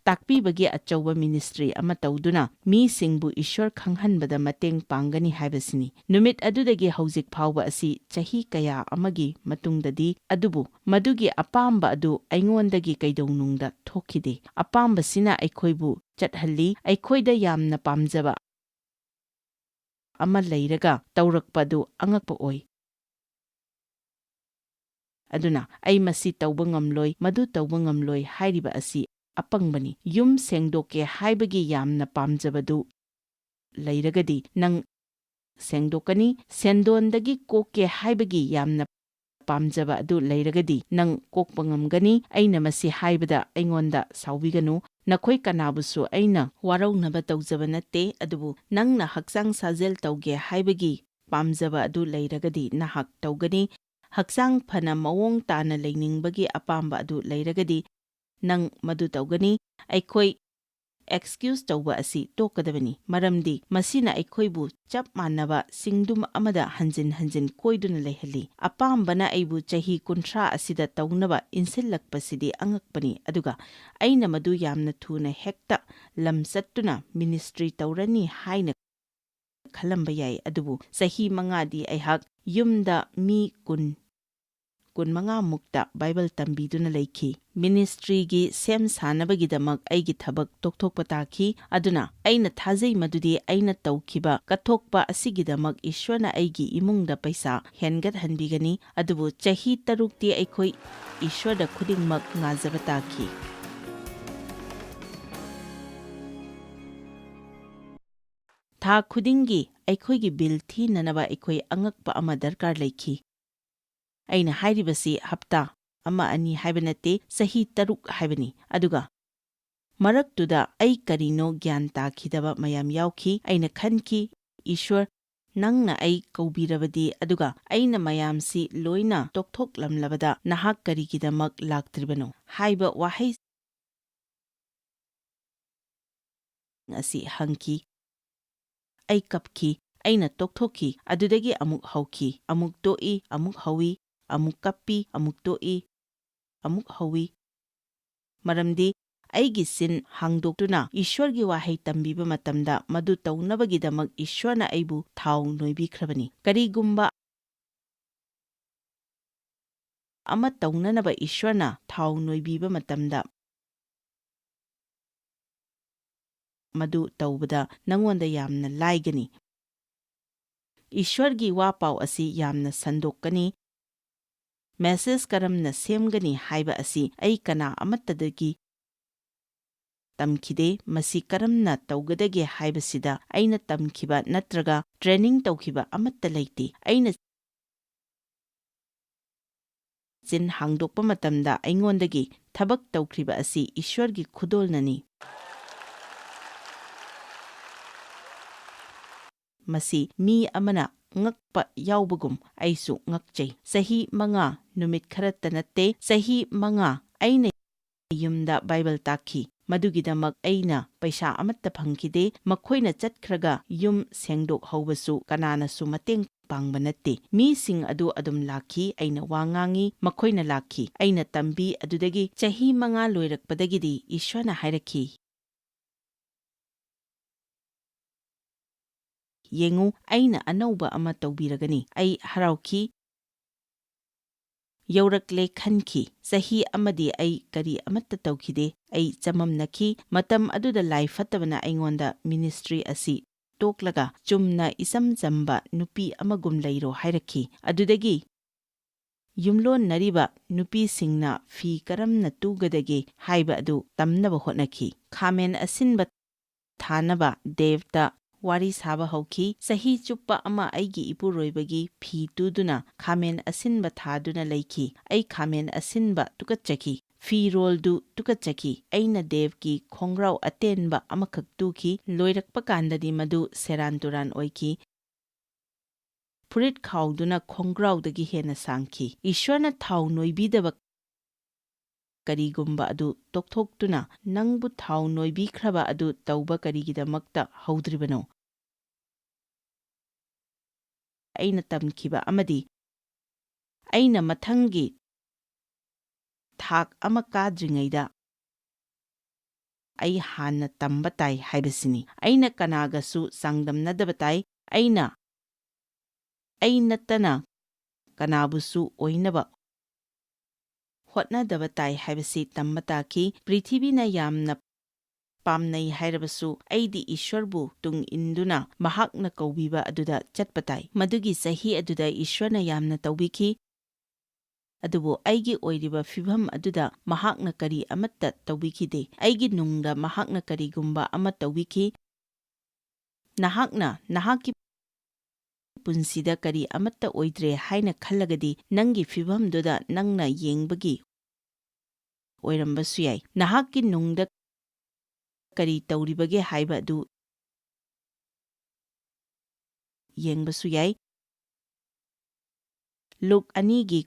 ꯇꯥꯛꯄꯤꯕꯒꯤ ꯑꯆꯧꯕ ꯃꯤꯅꯤꯁꯇ꯭ꯔꯤ ꯑꯃ ꯇꯧꯗꯨꯅ ꯃꯤꯁꯤꯡꯕꯨ ꯏꯁ꯭ꯋꯔ ꯈꯪꯍꯟꯕꯗ ꯃꯇꯦꯡ ꯄꯥꯡꯒꯅꯤ ꯍꯥꯏꯕꯁꯤꯅꯤ꯫ ꯅꯨꯃꯤꯠ ꯑꯗꯨꯗꯒꯤ ꯍꯧꯖꯤꯛ ꯐꯥꯎꯕ ꯑꯁꯤ ꯆꯍꯤ ꯀꯌꯥ ꯑꯃꯒꯤ ꯃꯇꯨꯡꯗꯗꯤ, ꯑꯗꯨꯕꯨ ꯃꯗꯨꯒꯤ ꯑꯄꯥꯝꯕ ꯑꯗꯨ ꯑꯩꯉꯣꯟꯗꯒꯤ ꯀꯩꯗꯧꯅꯨꯡꯗ ꯊꯣꯛꯈꯤꯗꯦ꯫ ꯑꯄꯥꯝꯕꯁꯤꯅ ꯑꯩꯈꯣꯏꯕꯨ ꯆꯠꯍꯜꯂꯤ꯫ ꯑꯩꯈꯣꯏꯗ ꯌꯥꯝꯅ ꯄꯥꯝꯖꯕ ꯑꯃ ꯂꯩꯔꯒ ꯇꯧꯔꯛꯄ ꯑꯗꯨ ꯑꯉꯛꯄ ꯑꯣꯏ꯫ ꯑꯗꯨꯅ, "ꯑꯩ ꯃꯁꯤ ꯇꯧꯕ ꯉꯝꯂꯣꯏ, ꯃꯗꯨ ꯇꯧꯕ ꯉꯝꯂꯣꯏ" ꯍꯥꯏꯔꯤꯕ ꯑꯁꯤ ꯑꯄꯪꯕꯅꯤ꯫ ꯌꯨꯝ ꯁꯦꯡꯗꯣꯛꯀꯦ ꯍꯥꯏꯕꯒꯤ ꯌꯥꯝꯅ ꯄꯥꯝꯖꯕꯗꯨ ꯂꯩꯔꯒꯗꯤ ꯅꯪ ꯁꯦꯡꯗꯣꯛꯀꯅꯤ꯫ ꯁꯦꯟꯗꯣꯟꯗꯒꯤ ꯀꯣꯛꯀꯦ ꯍꯥꯏꯕꯒꯤ ꯌꯥꯝꯅ ꯄꯥꯝꯖꯕ ꯑꯗꯨ ꯂꯩꯔꯒꯗꯤ ꯅꯪ ꯀꯣꯛꯄ ꯉꯝꯒꯅꯤ꯫ ꯑꯩꯅ ꯃꯁꯤ ꯍꯥꯏꯕꯗ ꯑꯩꯉꯣꯟꯗ ꯁꯥꯎꯕꯤꯒꯅꯨ꯫ ꯅꯈꯣꯏ ꯀꯅꯥꯕꯨꯁꯨ ꯑꯩꯅ ꯋꯥꯔꯧꯅꯕ ꯇꯧꯖꯕ ꯅꯠꯇꯦ, ꯑꯗꯨꯕꯨ ꯅꯪꯅ ꯍꯛꯆꯥꯡ ꯁꯥꯖꯦꯜ ꯇꯧꯒꯦ ꯍꯥꯏꯕꯒꯤ ꯄꯥꯝꯖꯕ ꯑꯗꯨ ꯂꯩꯔꯒꯗꯤ ꯅꯍꯥꯛ ꯇꯧꯒꯅꯤ꯫ ꯍꯛꯆꯥꯡ ꯐꯅ ꯃꯑꯣꯡ ꯇꯥꯅ ꯂꯩꯅꯤꯡꯕꯒꯤ ꯑꯄꯥꯝꯕ ꯑꯗꯨ ꯂꯩꯔꯒꯗꯤ ꯅꯪ ꯃꯗꯨ ꯇꯧꯒꯅꯤ꯫ ꯑꯩꯈꯣꯏ excuse ꯇꯧꯕ ꯑꯁꯤ ꯇꯣꯛꯀꯗꯕꯅꯤ, ꯃꯔꯝꯗꯤ ꯃꯁꯤꯅ ꯑꯩꯈꯣꯏꯕꯨ ꯆꯞ ꯃꯥꯟꯅꯕ ꯆꯤꯡꯗꯨꯝ ꯑꯃꯗ ꯍꯟꯖꯤꯟ ꯍꯟꯖꯤꯟ ꯀꯣꯏꯗꯨꯅ ꯂꯩꯍꯜꯂꯤ꯫ ꯑꯄꯥꯝꯕꯅ ꯑꯩꯕꯨ ꯆꯍꯤ ꯀꯨꯟꯊ꯭ꯔꯥ ꯑꯁꯤꯗ ꯇꯧꯅꯕ ꯏꯟꯁꯤꯜꯂꯛꯄꯁꯤꯗꯤ ꯑꯉꯛꯄꯅꯤ, ꯑꯗꯨꯒ ꯑꯩꯅ ꯃꯗꯨ ꯌꯥꯝꯅ ꯊꯨꯅ ꯍꯦꯛꯇ ꯂꯝ ꯆꯠꯇꯨꯅ ministry ꯇꯧꯔꯅꯤ ꯍꯥꯏꯅ ꯈꯜꯂꯝꯕ ꯌꯥꯏ, ꯑꯗꯨꯕꯨ ꯆꯍꯤ ꯃꯉꯥꯗꯤ ꯑꯩꯍꯥꯛ ꯌꯨꯝꯗ ꯃꯤ ꯀꯨꯟ, ꯀꯨꯟꯃꯉꯥ ꯃꯨꯛꯇ ꯕꯥꯏꯕꯜ ꯇꯝꯕꯤꯗꯨꯅ ꯂꯩꯈꯤ꯫ Ministryꯒꯤ ꯁꯦꯝ ꯁꯥꯅꯕꯒꯤꯗꯃꯛ ꯑꯩꯒꯤ ꯊꯕꯛ ꯇꯣꯛꯊꯣꯛꯄ ꯇꯥꯈꯤ꯫ ꯑꯗꯨꯅ ꯑꯩꯅ ꯊꯥꯖꯩ ꯃꯗꯨꯗꯤ ꯑꯩꯅ ꯇꯧꯈꯤꯕ ꯀꯠꯊꯣꯛꯄ ꯑꯁꯤꯒꯤꯗꯃꯛ ꯏꯁ꯭ꯋꯔꯅ ꯑꯩꯒꯤ ꯏꯃꯨꯡꯗ ꯄꯩꯁꯥ ꯍꯦꯟꯒꯠꯍꯟꯕꯤꯒꯅꯤ, ꯑꯗꯨꯕꯨ ꯆꯍꯤ ꯇꯔꯨꯛꯇꯤ ꯑꯩꯈꯣꯏ ꯏꯁ꯭ꯋꯔꯗ ꯈꯨꯗꯤꯡꯃꯛ ꯉꯥꯖꯕ ꯇꯥꯈꯤ꯫ ꯊꯥ ꯈꯨꯗꯤꯡꯒꯤ ꯑꯩꯈꯣꯏꯒꯤ ꯕꯤꯜ ꯊꯤꯅꯅꯕ ꯑꯩꯈꯣꯏ ꯑꯉꯛꯄ ꯑꯃ ꯗꯔꯀꯥꯔ ꯂꯩꯈꯤ꯫ ꯑꯩꯅ ꯍꯥꯏꯔꯤꯕꯁꯤ ꯍꯞꯇꯥ ꯑꯃ ꯑꯅꯤ ꯍꯥꯏꯕ ꯅꯠꯇꯦ, ꯆꯍꯤ ꯇꯔꯨꯛ ꯍꯥꯏꯕꯅꯤ꯫ ꯑꯗꯨꯒ ꯃꯔꯛꯇꯨꯗ ꯑꯩ ꯀꯔꯤꯅꯣ ꯒ꯭ꯌꯥꯟ ꯇꯥꯈꯤꯗꯕ ꯃꯌꯥꯝ ꯌꯥꯎꯈꯤ꯫ ꯑꯩꯅ ꯈꯟꯈꯤ, "ꯏꯁ꯭ꯋꯔ, ꯅꯪꯅ ꯑꯩ ꯀꯧꯕꯤꯔꯕꯗꯤ, ꯑꯗꯨꯒ ꯑꯩꯅ ꯃꯌꯥꯝꯁꯤ ꯂꯣꯏꯅ ꯇꯣꯛꯊꯣꯛꯂꯝꯂꯕꯗ ꯅꯍꯥꯛ ꯀꯔꯤꯒꯤꯗꯃꯛ ꯂꯥꯛꯇ꯭ꯔꯤꯕꯅꯣ?" ꯍꯥꯏꯕ ꯋꯥꯍꯩ ꯑꯁꯤ ꯍꯪꯈꯤ꯫ ꯑꯩ ꯀꯞꯈꯤ꯫ ꯑꯩꯅ ꯇꯣꯛꯊꯣꯛꯈꯤ꯫ ꯑꯗꯨꯗꯒꯤ ꯑꯃꯨꯛ ꯍꯧꯈꯤ꯫ ꯑꯃꯨꯛ ꯇꯣꯛꯏ, ꯑꯃꯨꯛ ꯍꯧꯏ, ꯑꯃꯨꯛ ꯀꯞꯄꯤ, ꯑꯃꯨꯛ ꯇꯣꯛꯏ, ꯑꯃꯨꯛ ꯍꯧꯏ꯫ ꯃꯔꯝꯗꯤ ꯑꯩꯒꯤ ꯆꯤꯟ ꯍꯥꯡꯗꯣꯛꯇꯨꯅ ꯏꯁ꯭ꯋꯔꯒꯤ ꯋꯥꯍꯩ ꯇꯝꯕꯤꯕ ꯃꯇꯝꯗ ꯃꯗꯨ ꯇꯧꯅꯕꯒꯤꯗꯃꯛ ꯏꯁ꯭ꯋꯔꯅ ꯑꯩꯕꯨ ꯊꯥꯎ ꯅꯣꯏꯕꯤꯈ꯭ꯔꯕꯅꯤ꯫ ꯀꯔꯤꯒꯨꯝꯕ ꯑꯃ ꯇꯧꯅꯅꯕ ꯏꯁ꯭ꯋꯔꯅ ꯊꯥꯎ ꯅꯣꯏꯕꯤꯕ ꯃꯇꯝꯗ, ꯃꯗꯨ ꯇꯧꯕꯗ ꯅꯉꯣꯟꯗ ꯌꯥꯝꯅ ꯂꯥꯏꯒꯅꯤ꯫ ꯏꯁ꯭ꯋꯔꯒꯤ ꯋꯥ ꯄꯥꯎ ꯑꯁꯤ ꯌꯥꯝꯅ ꯁꯟꯗꯣꯛꯀꯅꯤ꯫ Message ꯀꯔꯝꯅ ꯁꯦꯝꯒꯅꯤ ꯍꯥꯏꯕ ꯑꯁꯤ ꯑꯩ ꯀꯅꯥ ꯑꯃꯠꯇꯗꯒꯤ ꯇꯝꯈꯤꯗꯦ꯫ ꯃꯁꯤ ꯀꯔꯝꯅ ꯇꯧꯒꯗꯒꯦ ꯍꯥꯏꯕꯁꯤꯗ ꯑꯩꯅ ꯇꯝꯈꯤꯕ ꯅꯠꯇ꯭ꯔꯒ training ꯇꯧꯈꯤꯕ ꯑꯃꯠꯇ ꯂꯩꯇꯦ꯫ ꯑꯩꯅ ꯆꯤꯟ ꯍꯥꯡꯗꯣꯛꯄ ꯃꯇꯝꯗ ꯑꯩꯉꯣꯟꯗꯒꯤ ꯊꯕꯛ ꯇꯧꯈ꯭ꯔꯤꯕ ꯑꯁꯤ ꯏꯁ꯭ꯋꯔꯒꯤ ꯈꯨꯗꯣꯜꯅꯅꯤ꯫ ꯃꯁꯤ ꯃꯤ ꯑꯃꯅ ꯉꯛꯄ ꯌꯥꯎꯕꯒꯨꯝ ꯑꯩꯁꯨ ꯉꯛꯆꯩ꯫ ꯆꯍꯤ ꯃꯉꯥ, ꯅꯨꯃꯤꯠ ꯈꯔꯇ ꯅꯠꯇꯦ, ꯆꯍꯤ ꯃꯉꯥ ꯑꯩꯅ ꯌꯨꯝꯗ ꯕꯥꯏꯕꯜ ꯇꯥꯛꯈꯤ꯫ ꯃꯗꯨꯒꯤꯗꯃꯛ ꯑꯩꯅ ꯄꯩꯁꯥ ꯑꯃꯠꯇ ꯐꯪꯈꯤꯗꯦ꯫ ꯃꯈꯣꯏꯅ ꯆꯠꯈ꯭ꯔꯒ ꯌꯨꯝ ꯁꯦꯡꯗꯣꯛꯍꯧꯕꯁꯨ ꯀꯅꯥꯅꯁꯨ ꯃꯇꯦꯡ ꯄꯥꯡꯕ ꯅꯠꯇꯦ꯫ ꯃꯤꯁꯤꯡ ꯑꯗꯨ ꯑꯗꯨꯝ ꯂꯥꯛꯈꯤ, ꯑꯩꯅ ꯋꯥ ꯉꯥꯡꯉꯤ, ꯃꯈꯣꯏꯅ ꯂꯥꯛꯈꯤ꯫ ꯑꯩꯅ ꯇꯝꯕꯤ, ꯑꯗꯨꯗꯒꯤ ꯆꯍꯤ ꯃꯉꯥ ꯂꯣꯏꯔꯛꯄꯗꯒꯤꯗꯤ ꯏꯁ꯭ꯋꯔꯅ ꯍꯥꯏꯔꯛꯈꯤ, "ꯌꯦꯡꯉꯨ, ꯑꯩꯅ ꯑꯅꯧꯕ ꯑꯃ ꯇꯧꯕꯤꯔꯒꯅꯤ꯫" ꯑꯩ ꯍꯔꯥꯎꯈꯤ꯫ ꯌꯧꯔꯛꯂꯦ ꯈꯟꯈꯤ꯫ ꯆꯍꯤ ꯑꯃꯗꯤ ꯑꯩ ꯀꯔꯤ ꯑꯃꯠꯇ ꯇꯧꯈꯤꯗꯦ꯫ ꯑꯩ ꯆꯃꯝꯅꯈꯤ꯫ ꯃꯇꯝ ꯑꯗꯨꯗ ꯂꯥꯏ ꯐꯠꯇꯕꯅ ꯑꯩꯉꯣꯟꯗ ministry ꯑꯁꯤ ꯇꯣꯛꯂꯒ ꯆꯨꯝꯅ ꯏꯆꯝ ꯆꯝꯕ ꯅꯨꯄꯤ ꯑꯃꯒꯨꯝ ꯂꯩꯔꯣ ꯍꯥꯏꯔꯛꯈꯤ꯫ ꯑꯗꯨꯗꯒꯤ ꯌꯨꯝꯂꯣꯟꯅꯔꯤꯕ ꯅꯨꯄꯤꯁꯤꯡꯅ ꯐꯤ ꯀꯔꯝꯅ ꯇꯨꯒꯗꯒꯦ ꯍꯥꯏꯕ ꯑꯗꯨ ꯇꯝꯅꯕ ꯍꯣꯠꯅꯈꯤ꯫ ꯈꯥꯃꯦꯟ ꯑꯁꯤꯟꯕ ꯊꯥꯅꯕ ꯗꯦꯕꯇ ꯋꯥꯔꯤ ꯁꯥꯕ ꯍꯧꯈꯤ꯫ ꯆꯍꯤ ꯆꯨꯞꯄ ꯑꯃ ꯑꯩꯒꯤ ꯏꯄꯨꯔꯣꯏꯕꯒꯤ ꯐꯤ ꯇꯨꯗꯨꯅ ꯈꯥꯃꯦꯟ ꯑꯁꯤꯟꯕ ꯊꯥꯗꯨꯅ ꯂꯩꯈꯤ꯫ ꯑꯩ ꯈꯥꯃꯦꯟ ꯑꯁꯤꯟꯕ ꯇꯨꯀꯠꯆꯈꯤ꯫ ꯐꯤꯔꯣꯜꯗꯨ ꯇꯨꯀꯠꯆꯈꯤ꯫ ꯑꯩꯅ ꯗꯦꯕꯀꯤ ꯈꯣꯡꯒ꯭ꯔꯥꯎ ꯑꯇꯦꯟꯕ ꯑꯃꯈꯛ ꯇꯨꯈꯤ꯫ ꯂꯣꯏꯔꯛꯄ ꯀꯥꯟꯗꯗꯤ ꯃꯗꯨ ꯁꯦꯔꯥꯟ ꯇꯨꯔꯥꯟ ꯑꯣꯏꯈꯤ꯫ ꯐꯨꯔꯤꯠ ꯈꯥꯎꯗꯨꯅ ꯈꯣꯡꯒ꯭ꯔꯥꯎꯗꯒꯤ ꯍꯦꯟꯅ ꯁꯥꯡꯈꯤ꯫ ꯏꯁ꯭ꯋꯔꯅ ꯊꯥꯎ ꯅꯣꯏꯕꯤꯗꯕ ꯀꯔꯤꯒꯨꯝꯕ ꯑꯗꯨ ꯇꯣꯛꯊꯣꯛꯇꯨꯅ ꯅꯪꯕꯨ ꯊꯥꯎ ꯅꯣꯏꯕꯤꯈ꯭ꯔꯕ ꯑꯗꯨ ꯇꯧꯕ ꯀꯔꯤꯒꯤꯗꯃꯛꯇ ꯍꯧꯗ꯭ꯔꯤꯕꯅꯣ? ꯑꯩꯅ ꯇꯝꯈꯤꯕ ꯑꯃꯗꯤ ꯑꯩꯅ ꯃꯊꯪꯒꯤ ꯊꯥꯛ ꯑꯃ ꯀꯥꯗ꯭ꯔꯤꯉꯩꯗ ꯑꯩ ꯍꯥꯟꯅ ꯇꯝꯕ ꯇꯥꯏ ꯍꯥꯏꯕꯁꯤꯅꯤ꯫ ꯑꯩꯅ ꯀꯅꯥꯒꯁꯨ ꯆꯥꯡꯗꯝꯅꯗꯕ ꯇꯥꯏ꯫ ꯑꯩꯅ, ꯑꯩ ꯅꯠꯇꯅ ꯀꯅꯥꯕꯨꯁꯨ ꯑꯣꯏꯅꯕ ꯍꯣꯠꯅꯗꯕ ꯇꯥꯏ ꯍꯥꯏꯕꯁꯤ ꯇꯝꯕ ꯇꯥꯈꯤ꯫ ꯄ꯭ꯔꯤꯊꯤꯕꯤꯅ ꯌꯥꯝꯅ ꯄꯥꯝꯅꯩ ꯍꯥꯏꯔꯕꯁꯨ, ꯑꯩꯗꯤ ꯏꯁ꯭ꯋꯔꯕꯨ ꯇꯨꯡ ꯏꯟꯗꯨꯅ ꯃꯍꯥꯛꯅ ꯀꯧꯕꯤꯕ ꯑꯗꯨꯗ ꯆꯠꯄ ꯇꯥꯏ꯫ ꯃꯗꯨꯒꯤ ꯆꯍꯤ ꯑꯗꯨꯗ ꯏꯁ꯭ꯋꯔꯅ ꯌꯥꯝꯅ ꯇꯧꯕꯤꯈꯤ꯫ ꯑꯗꯨꯕꯨ ꯑꯩꯒꯤ ꯑꯣꯏꯔꯤꯕ ꯐꯤꯚꯝ ꯑꯗꯨꯗ ꯃꯍꯥꯛꯅ ꯀꯔꯤ ꯑꯃꯠꯇ ꯇꯧꯕꯤꯈꯤꯗꯦ꯫ ꯑꯩꯒꯤ ꯅꯨꯡꯗ ꯃꯍꯥꯛꯅ ꯀꯔꯤꯒꯨꯝꯕ ꯑꯃ ꯇꯧꯕꯤꯈꯤ꯫ ꯅꯍꯥꯛꯅ ꯅꯍꯥꯛꯀꯤ ꯄꯨꯟꯁꯤꯗ ꯀꯔꯤ ꯑꯃꯠꯇ ꯑꯣꯏꯗ꯭ꯔꯦ ꯍꯥꯏꯅ ꯈꯜꯂꯒꯗꯤ, ꯅꯪꯒꯤ ꯐꯤꯚꯝꯗꯨꯗ ꯅꯪꯅ ꯌꯦꯡꯕꯒꯤ ꯑꯣꯏꯔꯝꯕꯁꯨ ꯌꯥꯏ꯫ ꯅꯍꯥꯛꯀꯤ ꯅꯨꯡꯗ ꯀꯔꯤ ꯇꯧꯔꯤꯕꯒꯦ ꯍꯥꯏꯕ ꯑꯗꯨ ꯌꯦꯡꯕꯁꯨ ꯌꯥꯏ꯫ ꯂꯨꯛ ꯑꯅꯤꯒꯤ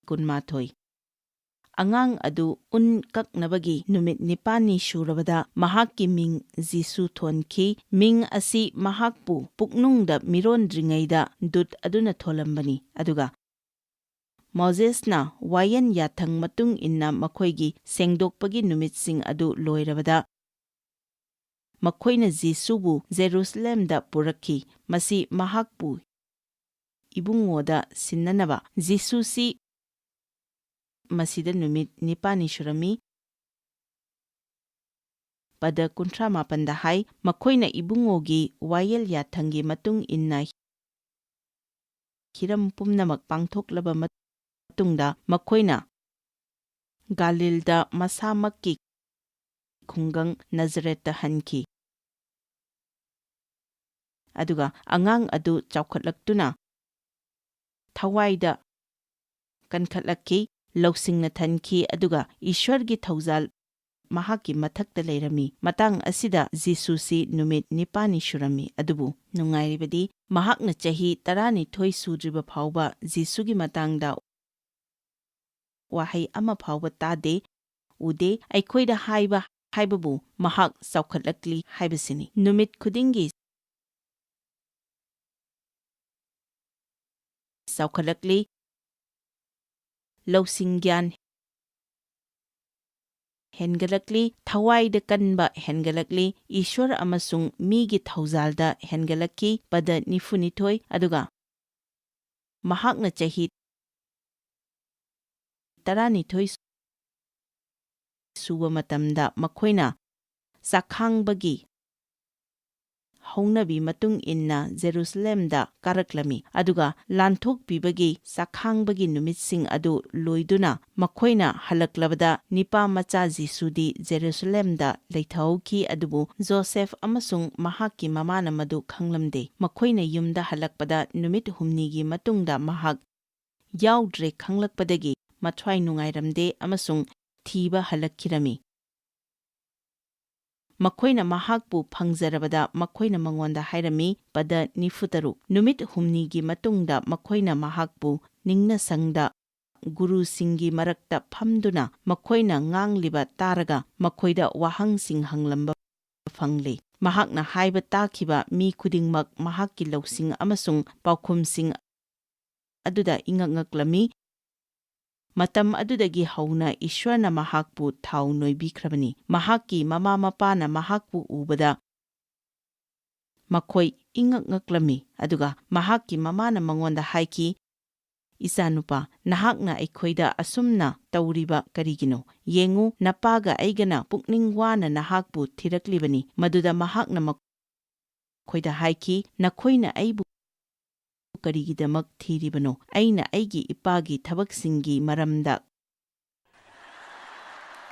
ꯀꯨꯟꯃꯥꯊꯣꯏ꯫ ꯑꯉꯥꯡ ꯑꯗꯨ ꯎꯟ ꯀꯛꯅꯕꯒꯤ ꯅꯨꯃꯤꯠ ꯅꯤꯄꯥꯜꯅꯤ ꯁꯨꯔꯕꯗ ꯃꯍꯥꯛꯀꯤ ꯃꯤꯡ ꯖꯤꯁꯨ ꯊꯣꯟꯈꯤ꯫ ꯃꯤꯡ ꯑꯁꯤ ꯃꯍꯥꯛꯄꯨ ꯄꯨꯛꯅꯨꯡꯗ ꯃꯤꯔꯣꯟꯗ꯭ꯔꯤꯉꯩꯗ ꯗꯨꯠ ꯑꯗꯨꯅ ꯊꯣꯜꯂꯝꯕꯅꯤ꯫ ꯑꯗꯨꯒ ꯃꯣꯖꯦꯁꯅ ꯋꯥꯌꯦꯟ ꯌꯥꯊꯪ ꯃꯇꯨꯡ ꯏꯟꯅ ꯃꯈꯣꯏꯒꯤ ꯁꯦꯡꯗꯣꯛꯄꯒꯤ ꯅꯨꯃꯤꯠꯁꯤꯡ ꯑꯗꯨ ꯂꯣꯏꯔꯕꯗ, ꯃꯈꯣꯏꯅ ꯖꯤꯁꯨꯕꯨ ꯖꯦꯔꯨꯁꯂꯦꯝꯗ ꯄꯨꯔꯛꯈꯤ꯫ ꯃꯁꯤ ꯃꯍꯥꯛꯄꯨ ꯏꯕꯨꯡꯉꯣꯗ ꯁꯤꯟꯅꯅꯕ꯫ ꯖꯤꯁꯨꯁꯤ ꯃꯁꯤꯗ ꯅꯨꯃꯤꯠ ꯅꯤꯄꯥꯜꯅꯤ ꯁꯨꯔꯝꯃꯤ꯫ ꯄꯗ ꯀꯨꯟꯊ꯭ꯔꯥ ꯃꯥꯄꯟꯗ ꯍꯥꯏ, ꯃꯈꯣꯏꯅ ꯏꯕꯨꯡꯉꯣꯒꯤ ꯋꯥꯌꯦꯜ ꯌꯥꯊꯪꯒꯤ ꯃꯇꯨꯡ ꯏꯟꯅ ꯍꯤꯔꯝ ꯄꯨꯝꯅꯃꯛ ꯄꯥꯡꯊꯣꯛꯂꯕ ꯃꯇꯨꯡꯗ, ꯃꯈꯣꯏꯅ ꯒꯥꯂꯤꯜꯗ ꯃꯁꯥꯃꯛꯀꯤ ꯈꯨꯡꯒꯪ ꯅꯖꯔꯦꯠꯇ ꯍꯟꯈꯤ꯫ ꯑꯗꯨꯒ ꯑꯉꯥꯡ ꯑꯗꯨ ꯆꯥꯎꯈꯠꯂꯛꯇꯨꯅ ꯊꯋꯥꯏꯗ ꯀꯟꯈꯠꯂꯛꯈꯤ, ꯂꯧꯁꯤꯡꯅ ꯊꯟꯈꯤ, ꯑꯗꯨꯒ ꯏꯁ꯭ꯋꯔꯒꯤ ꯊꯧꯖꯥꯜ ꯃꯍꯥꯛꯀꯤ ꯃꯊꯛꯇ ꯂꯩꯔꯝꯃꯤ꯫ ꯃꯇꯥꯡ ꯑꯁꯤꯗ ꯖꯤꯁꯨꯁꯤ ꯅꯨꯃꯤꯠ ꯅꯤꯄꯥꯜꯅꯤ ꯁꯨꯔꯝꯃꯤ꯫ ꯑꯗꯨꯕꯨ ꯅꯨꯡꯉꯥꯏꯔꯤꯕꯗꯤ, ꯃꯍꯥꯛꯅ ꯆꯍꯤ ꯇꯔꯥꯅꯤꯊꯣꯏ ꯁꯨꯗ꯭ꯔꯤꯕ ꯐꯥꯎꯕ ꯖꯤꯁꯨꯒꯤ ꯃꯇꯥꯡꯗ ꯋꯥꯍꯩ ꯑꯃ ꯐꯥꯎꯕ ꯇꯥꯗꯦ, ꯎꯗꯦ꯫ ꯑꯩꯈꯣꯏꯗ ꯍꯥꯏꯕ ꯍꯥꯏꯕꯕꯨ ꯃꯍꯥꯛ ꯆꯥꯎꯈꯠꯂꯛꯂꯤ ꯍꯥꯏꯕꯁꯤꯅꯤ꯫ ꯅꯨꯃꯤꯠ ꯈꯨꯗꯤꯡꯒꯤ ꯆꯥꯎꯈꯠꯂꯛꯂꯤ, ꯂꯧꯁꯤꯡ ꯒ꯭ꯌꯥꯟ ꯍꯦꯟꯒꯠꯂꯛꯂꯤ, ꯊꯋꯥꯏꯗ ꯀꯟꯕ ꯍꯦꯟꯒꯠꯂꯛꯂꯤ, ꯏꯁ꯭ꯋꯔ ꯑꯃꯁꯨꯡ ꯃꯤꯒꯤ ꯊꯧꯖꯥꯜꯗ ꯍꯦꯟꯒꯠꯂꯛꯈꯤ꯫ ꯄꯗ ꯅꯤꯐꯨꯅꯤꯊꯣꯏ꯫ ꯑꯗꯨꯒ ꯃꯍꯥꯛꯅ ꯆꯍꯤ ꯇꯔꯥꯅꯤꯊꯣꯏ ꯁꯨꯕ ꯃꯇꯝꯗ ꯃꯈꯣꯏꯅ ꯆꯥꯛꯈꯥꯡꯕꯒꯤ ꯍꯧꯅꯕꯤ ꯃꯇꯨꯡ ꯏꯟꯅ ꯖꯦꯔꯨꯁꯂꯦꯝꯗ ꯀꯥꯔꯛꯂꯝꯃꯤ꯫ ꯑꯗꯨꯒ ꯂꯥꯟꯊꯣꯛꯄꯤꯕꯒꯤ ꯆꯥꯛꯈꯥꯡꯕꯒꯤ ꯅꯨꯃꯤꯠꯁꯤꯡ ꯑꯗꯨ ꯂꯣꯏꯗꯨꯅ ꯃꯈꯣꯏꯅ ꯍꯜꯂꯛꯂꯕꯗ ꯅꯤꯄꯥ ꯃꯆꯥ ꯖꯤꯁꯨꯗꯤ ꯖꯦꯔꯨꯁꯂꯦꯝꯗ ꯂꯩꯊꯍꯧꯈꯤ, ꯑꯗꯨꯕꯨ ꯖꯣꯁꯦꯐ ꯑꯃꯁꯨꯡ ꯃꯍꯥꯛꯀꯤ ꯃꯃꯥꯅ ꯃꯗꯨ ꯈꯪꯂꯝꯗꯦ꯫ ꯃꯈꯣꯏꯅ ꯌꯨꯝꯗ ꯍꯜꯂꯛꯄꯗ ꯅꯨꯃꯤꯠ ꯍꯨꯝꯅꯤꯒꯤ ꯃꯇꯨꯡꯗ ꯃꯍꯥꯛ ꯌꯥꯎꯗ꯭ꯔꯦ ꯈꯪꯂꯛꯄꯗꯒꯤ ꯃꯊ꯭ꯋꯥꯏ ꯅꯨꯡꯉꯥꯏꯔꯝꯗꯦ ꯑꯃꯁꯨꯡ ꯊꯤꯕ ꯍꯜꯂꯛꯈꯤꯔꯝꯃꯤ꯫ ꯃꯈꯣꯏꯅ ꯃꯍꯥꯛꯄꯨ ꯐꯪꯖꯔꯕꯗ ꯃꯈꯣꯏꯅ ꯃꯉꯣꯟꯗ ꯍꯥꯏꯔꯝꯃꯤ꯫ ꯄꯗ ꯅꯤꯐꯨꯇꯔꯨꯛ꯫ ꯅꯨꯃꯤꯠ ꯍꯨꯝꯅꯤꯒꯤ ꯃꯇꯨꯡꯗ ꯃꯈꯣꯏꯅ ꯃꯍꯥꯛꯄꯨ ꯅꯤꯡꯅꯁꯪꯗ ꯒꯨꯔꯨꯁꯤꯡꯒꯤ ꯃꯔꯛꯇ ꯐꯝꯗꯨꯅ ꯃꯈꯣꯏꯅ ꯉꯥꯡꯂꯤꯕ ꯇꯥꯔꯒ ꯃꯈꯣꯏꯗ ꯋꯥꯍꯪꯁꯤꯡ ꯍꯪꯂꯝꯕ ꯐꯪꯂꯦ꯫ ꯃꯍꯥꯛꯅ ꯍꯥꯏꯕ ꯇꯥꯈꯤꯕ ꯃꯤ ꯈꯨꯗꯤꯡꯃꯛ ꯃꯍꯥꯛꯀꯤ ꯂꯧꯁꯤꯡ ꯑꯃꯁꯨꯡ ꯄꯥꯎꯈꯨꯝꯁꯤꯡ ꯑꯗꯨꯗ ꯏꯉꯛ ꯉꯛꯂꯝꯃꯤ꯫ ꯃꯇꯝ ꯑꯗꯨꯗꯒꯤ ꯍꯧꯅ ꯏꯁ꯭ꯋꯔꯅ ꯃꯍꯥꯛꯄꯨ ꯊꯥꯎ ꯅꯣꯏꯕꯤꯈ꯭ꯔꯕꯅꯤ꯫ ꯃꯍꯥꯛꯀꯤ ꯃꯃꯥ ꯃꯄꯥꯅ ꯃꯍꯥꯛꯄꯨ ꯎꯕꯗ ꯃꯈꯣꯏ ꯏꯉꯛ ꯉꯛꯂꯝꯃꯤ꯫ ꯑꯗꯨꯒ ꯃꯍꯥꯛꯀꯤ ꯃꯃꯥꯅ ꯃꯉꯣꯟꯗ ꯍꯥꯏꯈꯤ, "ꯏꯆꯥꯅꯨꯄꯥ, ꯅꯍꯥꯛꯅ ꯑꯩꯈꯣꯏꯗ ꯑꯁꯨꯝꯅ ꯇꯧꯔꯤꯕ ꯀꯔꯤꯒꯤꯅꯣ? ꯌꯦꯡꯉꯨ, ꯅꯄꯥꯒ ꯑꯩꯒꯅ ꯄꯨꯛꯅꯤꯡ ꯋꯥꯅ ꯅꯍꯥꯛꯄꯨ ꯊꯤꯔꯛꯂꯤꯕꯅꯤ꯫" ꯃꯗꯨꯗ ꯃꯍꯥꯛꯅ ꯃꯈꯣꯏꯗ ꯍꯥꯏꯈꯤ, "ꯅꯈꯣꯏꯅ ꯑꯩꯕꯨ ꯀꯔꯤꯒꯤꯗꯃꯛ ꯊꯤꯔꯤꯕꯅꯣ? ꯑꯩꯅ ꯑꯩꯒꯤ ꯏꯄꯥꯒꯤ ꯊꯕꯛꯁꯤꯡꯒꯤ ꯃꯔꯝꯗ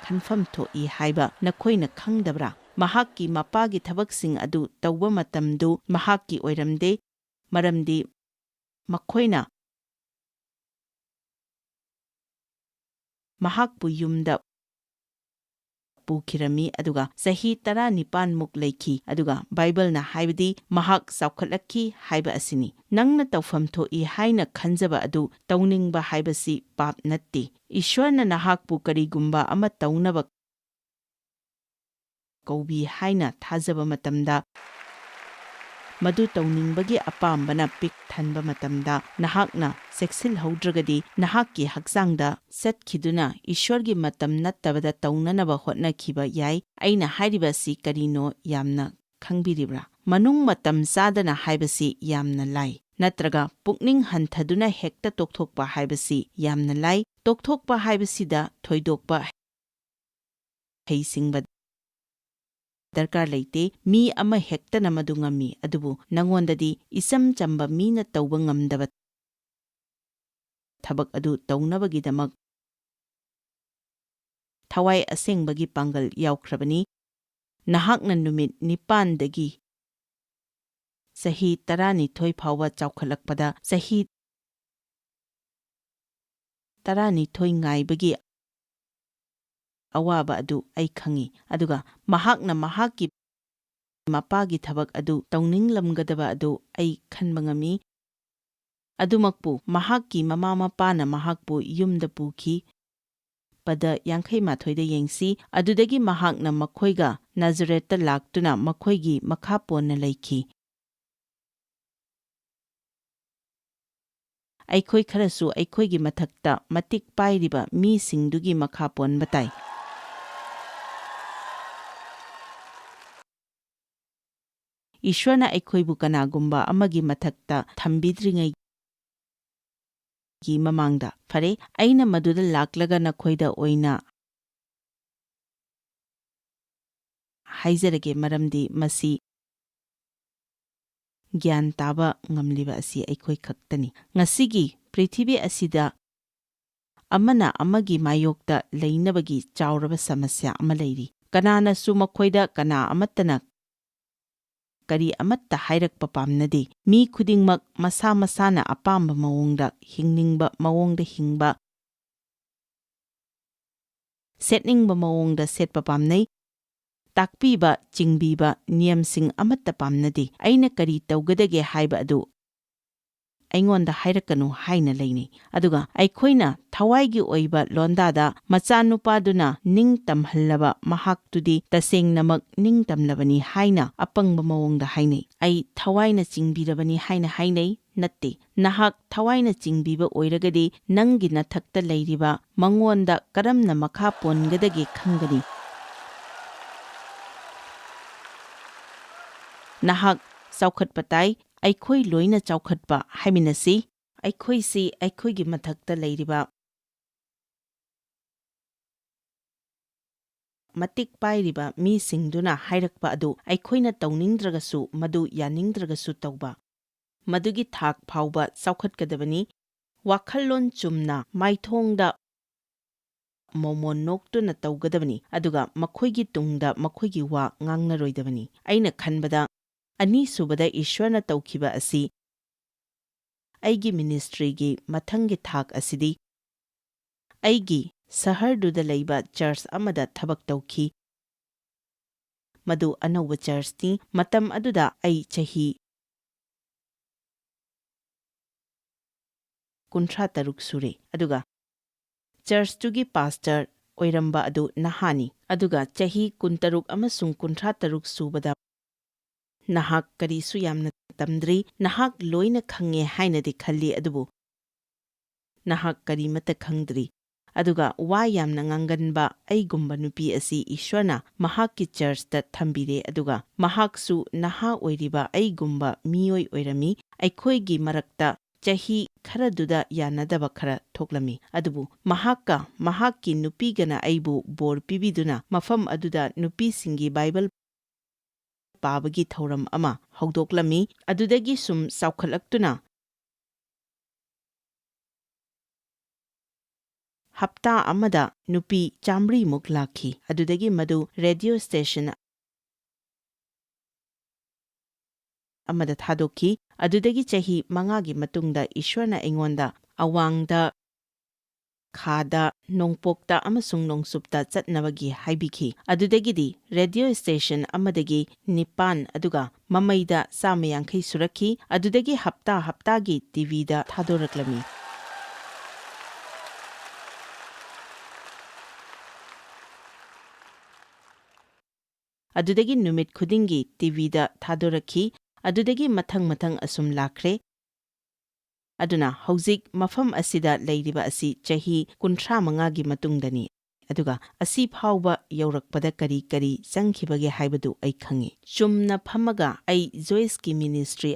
ꯈꯟꯐꯝ ꯊꯣꯛꯏ ꯍꯥꯏꯕ ꯅꯈꯣꯏꯅ ꯈꯪꯗꯕ꯭ꯔꯥ? ꯃꯍꯥꯛꯀꯤ ꯃꯄꯥꯒꯤ ꯊꯕꯛꯁꯤꯡ ꯑꯗꯨ ꯇꯧꯕ ꯃꯇꯝꯗꯨ ꯃꯍꯥꯛꯀꯤ ꯑꯣꯏꯔꯝꯗꯦ, ꯃꯔꯝꯗꯤ ꯃꯈꯣꯏꯅ ꯃꯍꯥꯛꯄꯨ ꯌꯨꯝꯗ ꯄꯨꯈꯤꯔꯝꯃꯤ, ꯑꯗꯨꯒ ꯆꯍꯤ ꯇꯔꯥꯅꯤꯄꯥꯟ ꯃꯨꯛ ꯂꯩꯈꯤ, ꯑꯗꯨꯒ ꯕꯥꯏꯕꯜꯅ ꯍꯥꯏꯕꯗꯤ ꯃꯍꯥꯛ ꯆꯥꯎꯈꯠꯂꯛꯈꯤ ꯍꯥꯏꯕ ꯑꯁꯤꯅꯤ꯫ ꯅꯪꯅ ꯇꯧꯐꯝ ꯊꯣꯛꯏ ꯍꯥꯏꯅ ꯈꯟꯖꯕ ꯑꯗꯨ ꯇꯧꯅꯤꯡꯕ ꯍꯥꯏꯕꯁꯤ ꯄꯥꯞ ꯅꯠꯇꯦ꯫ ꯏꯁ꯭ꯋꯔꯅ ꯅꯍꯥꯛꯄꯨ ꯀꯔꯤꯒꯨꯝꯕ ꯑꯃ ꯇꯧꯅꯕ ꯀꯧꯕꯤ ꯍꯥꯏꯅ ꯊꯥꯖꯕ ꯃꯇꯝꯗ, ꯃꯗꯨ ꯇꯧꯅꯤꯡꯕꯒꯤ ꯑꯄꯥꯝꯕꯅ ꯄꯤꯛ ꯊꯟꯕ ꯃꯇꯝꯗ, ꯅꯍꯥꯛꯅ ꯆꯦꯛꯁꯤꯜꯍꯧꯗ꯭ꯔꯒꯗꯤ ꯅꯍꯥꯛꯀꯤ ꯍꯛꯆꯥꯡꯗ ꯆꯠꯈꯤꯗꯨꯅ ꯏꯁ꯭ꯋꯔꯒꯤ ꯃꯇꯝ ꯅꯠꯇꯕꯗ ꯇꯧꯅꯅꯕ ꯍꯣꯠꯅꯈꯤꯕ ꯌꯥꯏ꯫ ꯑꯩꯅ ꯍꯥꯏꯔꯤꯕ ꯑꯁꯤ ꯀꯔꯤꯅꯣ ꯌꯥꯝꯅ ꯈꯪꯕꯤꯔꯤꯕ꯭ꯔꯥ? ꯃꯅꯨꯡ ꯃꯇꯝ ꯆꯥꯗꯅ ꯍꯥꯏꯕꯁꯤ ꯌꯥꯝꯅ ꯂꯥꯏ, ꯅꯠꯇ꯭ꯔꯒ ꯄꯨꯛꯅꯤꯡ ꯍꯟꯊꯗꯨꯅ ꯍꯦꯛꯇ ꯇꯣꯛꯊꯣꯛꯄ ꯍꯥꯏꯕꯁꯤ ꯌꯥꯝꯅ ꯂꯥꯏ꯫ ꯇꯣꯛꯊꯣꯛꯄ ꯍꯥꯏꯕꯁꯤꯗ ꯊꯣꯏꯗꯣꯛꯄ ꯍꯩꯁꯤꯡꯕ ꯗꯔꯀꯥꯔ ꯂꯩꯇꯦ꯫ ꯃꯤ ꯑꯃ ꯍꯦꯛꯇꯅ ꯃꯗꯨ ꯉꯝꯃꯤ, ꯑꯗꯨꯕꯨ ꯅꯉꯣꯟꯗꯗꯤ ꯏꯆꯝ ꯆꯝꯕ ꯃꯤꯅ ꯇꯧꯕ ꯉꯝꯗꯕ ꯊꯕꯛ ꯑꯗꯨ ꯇꯧꯅꯕꯒꯤꯗꯃꯛ ꯊꯋꯥꯏ ꯑꯁꯦꯡꯕꯒꯤ ꯄꯥꯡꯒꯜ ꯌꯥꯎꯈ꯭ꯔꯕꯅꯤ꯫ ꯅꯍꯥꯛꯅ ꯅꯨꯃꯤꯠ ꯅꯤꯄꯥꯟꯗꯒꯤ ꯆꯍꯤ ꯇꯔꯥꯅꯤꯊꯣꯏ ꯐꯥꯎꯕ ꯆꯥꯎꯈꯠꯂꯛꯄꯗ ꯆꯍꯤ ꯇꯔꯥꯅꯤꯊꯣꯏ ꯉꯥꯏꯕꯒꯤ ꯑꯋꯥꯕ ꯑꯗꯨ ꯑꯩ ꯈꯪꯏ, ꯑꯗꯨꯒ ꯃꯍꯥꯛꯅ ꯃꯍꯥꯛꯀꯤ ꯃꯄꯥꯒꯤ ꯊꯕꯛ ꯑꯗꯨ ꯇꯧꯅꯤꯡꯂꯝꯒꯗꯕ ꯑꯗꯨ ꯑꯩ ꯈꯟꯕ ꯉꯝꯃꯤ꯫ ꯑꯗꯨꯃꯛꯄꯨ, ꯃꯍꯥꯛꯀꯤ ꯃꯃꯥ ꯃꯄꯥꯅ ꯃꯍꯥꯛꯄꯨ ꯌꯨꯝꯗ ꯄꯨꯈꯤ꯫ ꯄꯗ ꯌꯥꯡꯈꯩ ꯃꯥꯊꯣꯏꯗ ꯌꯦꯡꯁꯤ꯫ ꯑꯗꯨꯗꯒꯤ ꯃꯍꯥꯛꯅ ꯃꯈꯣꯏꯒ ꯅꯥꯖꯔꯦꯠꯇ ꯂꯥꯛꯇꯨꯅ ꯃꯈꯣꯏꯒꯤ ꯃꯈꯥ ꯄꯣꯟꯅ ꯂꯩꯈꯤ꯫ ꯑꯩꯈꯣꯏ ꯈꯔꯁꯨ ꯑꯩꯈꯣꯏꯒꯤ ꯃꯊꯛꯇ ꯃꯇꯤꯛ ꯄꯥꯏꯔꯤꯕ ꯃꯤꯁꯤꯡꯗꯨꯒꯤ ꯃꯈꯥ ꯄꯣꯟꯕ ꯇꯥꯏ꯫ ꯏꯁ꯭ꯋꯔꯅ ꯑꯩꯈꯣꯏꯕꯨ ꯀꯅꯥꯒꯨꯝꯕ ꯑꯃꯒꯤ ꯃꯊꯛꯇ ꯊꯝꯕꯤꯗ꯭ꯔꯤꯉꯩꯒꯤ ꯃꯃꯥꯡꯗ, ꯐꯔꯦ, ꯑꯩꯅ ꯃꯗꯨꯗ ꯂꯥꯛꯂꯒ ꯅꯈꯣꯏꯗ ꯑꯣꯏꯅ ꯍꯥꯏꯖꯔꯒꯦ, ꯃꯔꯝꯗꯤ ꯃꯁꯤ ꯒ꯭ꯌꯥꯟ ꯇꯥꯕ ꯉꯝꯂꯤꯕ ꯑꯁꯤ ꯑꯩꯈꯣꯏ ꯈꯛꯇꯅꯤ꯫ ꯉꯁꯤꯒꯤ ꯄ꯭ꯔꯤꯊꯤꯕꯤ ꯑꯁꯤꯗ ꯑꯃꯅ ꯑꯃꯒꯤ ꯃꯥꯌꯣꯛꯇ ꯂꯩꯅꯕꯒꯤ ꯆꯥꯎꯔꯕ ꯁꯃꯁ꯭ꯌꯥ ꯑꯃ ꯂꯩꯔꯤ꯫ ꯀꯅꯥꯅꯁꯨ ꯃꯈꯣꯏꯗ ꯀꯅꯥ ꯑꯃꯠꯇꯅ ꯀꯔꯤ ꯑꯃꯠꯇ ꯍꯥꯏꯔꯛꯄ ꯄꯥꯝꯅꯗꯦ꯫ ꯃꯤ ꯈꯨꯗꯤꯡꯃꯛ ꯃꯁꯥ ꯃꯁꯥꯅ ꯑꯄꯥꯝꯕ ꯃꯑꯣꯡꯗ ꯍꯤꯡꯅꯤꯡꯕ ꯃꯑꯣꯡꯗ ꯍꯤꯡꯕ, ꯁꯦꯠꯅꯤꯡꯕ ꯃꯑꯣꯡꯗ ꯁꯦꯠꯄ ꯄꯥꯝꯅꯩ꯫ ꯇꯥꯛꯄꯤꯕ, ꯆꯤꯡꯕꯤꯕ, ꯅꯤꯌꯝꯁꯤꯡ ꯑꯃꯠꯇ ꯄꯥꯝꯅꯗꯦ꯫ ꯑꯩꯅ ꯀꯔꯤ ꯇꯧꯒꯗꯒꯦ ꯍꯥꯏꯕ ꯑꯗꯨ ꯑꯩꯉꯣꯟꯗ ꯍꯥꯏꯔꯛꯀꯅꯨ ꯍꯥꯏꯅ ꯂꯩꯅꯩ꯫ ꯑꯗꯨꯒ ꯑꯩꯈꯣꯏꯅ ꯊꯋꯥꯏꯒꯤ ꯑꯣꯏꯕ ꯂꯣꯟꯗꯥꯗ ꯃꯆꯥꯅꯨꯄꯥꯗꯨꯅ ꯅꯤꯡ ꯇꯝꯍꯜꯂꯕ ꯃꯍꯥꯛꯇꯨꯗꯤ ꯇꯁꯦꯡꯅꯃꯛ ꯅꯤꯡ ꯇꯝꯂꯕꯅꯤ ꯍꯥꯏꯅ ꯑꯄꯪꯕ ꯃꯑꯣꯡꯗ ꯍꯥꯏꯅꯩ꯫ "ꯑꯩ ꯊꯋꯥꯏꯅ ꯆꯤꯡꯕꯤꯔꯕꯅꯤ" ꯍꯥꯏꯅ ꯍꯥꯏꯅꯩ꯫ ꯅꯠꯇꯦ, ꯅꯍꯥꯛ ꯊꯋꯥꯏꯅ ꯆꯤꯡꯕꯤꯕ ꯑꯣꯏꯔꯒꯗꯤ ꯅꯪꯒꯤ ꯅꯊꯛꯇ ꯂꯩꯔꯤꯕ ꯃꯉꯣꯟꯗ ꯀꯔꯝꯅ ꯃꯈꯥ ꯄꯣꯟꯒꯗꯒꯦ ꯈꯪꯒꯅꯤ꯫ ꯅꯍꯥꯛ ꯆꯥꯎꯈꯠꯄ ꯇꯥꯏ, ꯑꯩꯈꯣꯏ ꯂꯣꯏꯅ ꯆꯥꯎꯈꯠꯄ ꯍꯥꯏꯃꯤꯟꯅꯁꯤ꯫ ꯑꯩꯈꯣꯏꯁꯤ ꯑꯩꯈꯣꯏꯒꯤ ꯃꯊꯛꯇ ꯂꯩꯔꯤꯕ ꯃꯇꯤꯛ ꯄꯥꯏꯔꯤꯕ ꯃꯤꯁꯤꯡꯗꯨꯅ ꯍꯥꯏꯔꯛꯄ ꯑꯗꯨ ꯑꯩꯈꯣꯏꯅ ꯇꯧꯅꯤꯡꯗ꯭ꯔꯒꯁꯨ, ꯃꯗꯨ ꯌꯥꯅꯤꯡꯗ꯭ꯔꯒꯁꯨ ꯇꯧꯕ, ꯃꯗꯨꯒꯤ ꯊꯥꯛ ꯐꯥꯎꯕ ꯆꯥꯎꯈꯠꯀꯗꯕꯅꯤ꯫ ꯋꯥꯈꯜꯂꯣꯟ ꯆꯨꯝꯅ ꯃꯥꯏꯊꯣꯡꯗ ꯃꯣꯃꯣꯟ ꯅꯣꯛꯇꯨꯅ ꯇꯧꯒꯗꯕꯅꯤ, ꯑꯗꯨꯒ ꯃꯈꯣꯏꯒꯤ ꯇꯨꯡꯗ ꯃꯈꯣꯏꯒꯤ ꯋꯥ ꯉꯥꯡꯅꯔꯣꯏꯗꯕꯅꯤ꯫ ꯑꯩꯅ ꯈꯟꯕꯗ, ꯑꯅꯤꯁꯨꯕꯗ ꯏꯁ꯭ꯋꯔꯅ ꯇꯧꯈꯤꯕ ꯑꯁꯤ ꯑꯩꯒꯤ ꯃꯤꯅꯤꯁꯇ꯭ꯔꯤꯒꯤ ꯃꯊꯪꯒꯤ ꯊꯥꯛ ꯑꯁꯤꯗꯤ ꯑꯩꯒꯤ ꯁꯍꯔꯗꯨꯗ ꯂꯩꯕ ꯆꯔꯆ ꯑꯃꯗ ꯊꯕꯛ ꯇꯧꯈꯤ꯫ ꯃꯗꯨ ꯑꯅꯧꯕ ꯆꯔꯆꯅꯤ꯫ ꯃꯇꯝ ꯑꯗꯨꯗ ꯑꯩ ꯆꯍꯤ ꯀꯨꯟꯊ꯭ꯔꯥ ꯇꯔꯨꯛ ꯁꯨꯔꯦ, ꯑꯗꯨꯒ ꯆꯔꯆꯇꯨꯒꯤ ꯄꯥꯁꯇꯔ ꯑꯣꯏꯔꯝꯕ ꯑꯗꯨ ꯅꯍꯥꯅꯤ꯫ ꯑꯗꯨꯒ ꯆꯍꯤ ꯀꯨꯟꯇꯔꯨꯛ ꯑꯃꯁꯨꯡ ꯀꯨꯟꯊ꯭ꯔꯥ ꯇꯔꯨꯛ ꯁꯨꯕꯗ, "ꯅꯍꯥꯛ ꯀꯔꯤꯁꯨ ꯌꯥꯝꯅ ꯇꯝꯗ꯭ꯔꯤ, ꯅꯍꯥꯛ ꯂꯣꯏꯅ ꯈꯪꯉꯦ ꯍꯥꯏꯅꯗꯤ ꯈꯜꯂꯤ, ꯑꯗꯨꯕꯨ ꯅꯍꯥꯛ ꯀꯔꯤꯃꯠꯇ ꯈꯪꯗ꯭ꯔꯤ"꯫ ꯑꯗꯨꯒ ꯋꯥ ꯌꯥꯝꯅ ꯉꯥꯡꯒꯟꯕ ꯑꯩꯒꯨꯝꯕ ꯅꯨꯄꯤ ꯑꯁꯤ ꯏꯁ꯭ꯋꯔꯅ ꯃꯍꯥꯛꯀꯤ ꯆꯔꯆꯇ ꯊꯝꯕꯤꯔꯦ, ꯑꯗꯨꯒ ꯃꯍꯥꯛꯁꯨ ꯅꯍꯥ ꯑꯣꯏꯔꯤꯕ ꯑꯩꯒꯨꯝꯕ ꯃꯤꯑꯣꯏ ꯑꯣꯏꯔꯝꯃꯤ꯫ ꯑꯩꯈꯣꯏꯒꯤ ꯃꯔꯛꯇ ꯆꯍꯤ ꯈꯔꯗꯨꯗ ꯌꯥꯅꯗꯕ ꯈꯔ ꯊꯣꯛꯂꯝꯃꯤ, ꯑꯗꯨꯕꯨ ꯃꯍꯥꯛꯀ ꯃꯍꯥꯛꯀꯤ ꯅꯨꯄꯤꯒꯅ ꯑꯩꯕꯨ ꯕꯣꯔ ꯄꯤꯕꯤꯗꯨꯅ ꯃꯐꯝ ꯑꯗꯨꯗ ꯅꯨꯄꯤꯁꯤꯡꯒꯤ ꯕꯥꯏꯕꯜ ꯄꯥꯕꯒꯤ ꯊꯧꯔꯝ ꯑꯃ ꯍꯧꯗꯣꯛꯂꯝꯃꯤ꯫ ꯑꯗꯨꯗꯒꯤ ꯁꯨꯝ ꯆꯥꯎꯈꯠꯂꯛꯇꯨꯅ ꯍꯞꯇꯥ ꯑꯃꯗ ꯅꯨꯄꯤ ꯆꯥꯃꯔꯤꯃꯨꯛ ꯂꯥꯛꯈꯤ꯫ ꯑꯗꯨꯗꯒꯤ ꯃꯗꯨ ꯔꯦꯗꯤꯑꯣ ꯁ꯭ꯇꯦꯁꯟ ꯑꯃꯗ ꯊꯥꯗꯣꯛꯈꯤ꯫ ꯑꯗꯨꯗꯒꯤ ꯆꯍꯤ ꯃꯉꯥꯒꯤ ꯃꯇꯨꯡꯗ ꯏꯁ꯭ꯋꯔꯅ ꯑꯩꯉꯣꯟꯗ ꯑꯋꯥꯡꯗ, ꯈꯥꯗ, ꯅꯣꯡꯄꯣꯛꯇ ꯑꯃꯁꯨꯡ ꯅꯣꯡꯆꯨꯞꯇ ꯆꯠꯅꯕꯒꯤ ꯍꯥꯏꯕꯤꯈꯤ꯫ ꯑꯗꯨꯗꯒꯤꯗꯤ ꯔꯦꯗꯤꯑꯣ ꯁ꯭ꯇꯦꯁꯟ ꯑꯃꯗꯒꯤ ꯅꯤꯄꯥꯟ, ꯑꯗꯨꯒ ꯃꯃꯩꯗ ꯆꯥꯝꯃ ꯌꯥꯡꯈꯩ ꯁꯨꯔꯛꯈꯤ꯫ ꯑꯗꯨꯗꯒꯤ ꯍꯞꯇꯥ ꯍꯞꯇꯥꯒꯤ ꯇꯤꯚꯤꯗ ꯊꯥꯗꯣꯔꯛꯂꯝꯃꯤ꯫ ꯑꯗꯨꯗꯒꯤ ꯅꯨꯃꯤꯠ ꯈꯨꯗꯤꯡꯒꯤ ꯇꯤꯚꯤꯗ ꯊꯥꯗꯣꯔꯛꯈꯤ꯫ ꯑꯗꯨꯗꯒꯤ ꯃꯊꯪ ꯃꯊꯪ ꯑꯁꯨꯝ ꯂꯥꯛꯈ꯭ꯔꯦ꯫ ꯑꯗꯨꯅ ꯍꯧꯖꯤꯛ ꯃꯐꯝ ꯑꯁꯤꯗ ꯂꯩꯔꯤꯕ ꯑꯁꯤ ꯆꯍꯤ ꯀꯨꯟꯊ꯭ꯔꯥ ꯃꯉꯥꯒꯤ ꯃꯇꯨꯡꯗꯅꯤ꯫ ꯑꯗꯨꯒ ꯑꯁꯤ ꯐꯥꯎꯕ ꯌꯧꯔꯛꯄꯗ ꯀꯔꯤ ꯀꯔꯤ ꯆꯪꯈꯤꯕꯒꯦ ꯍꯥꯏꯕꯗꯨ ꯑꯩ ꯈꯪꯉꯤ꯫ ꯆꯨꯝꯅ ꯐꯝꯃꯒ ꯑꯩ ꯖꯣꯏꯁꯀꯤ ꯃꯤꯅꯤꯁꯇ꯭ꯔꯤ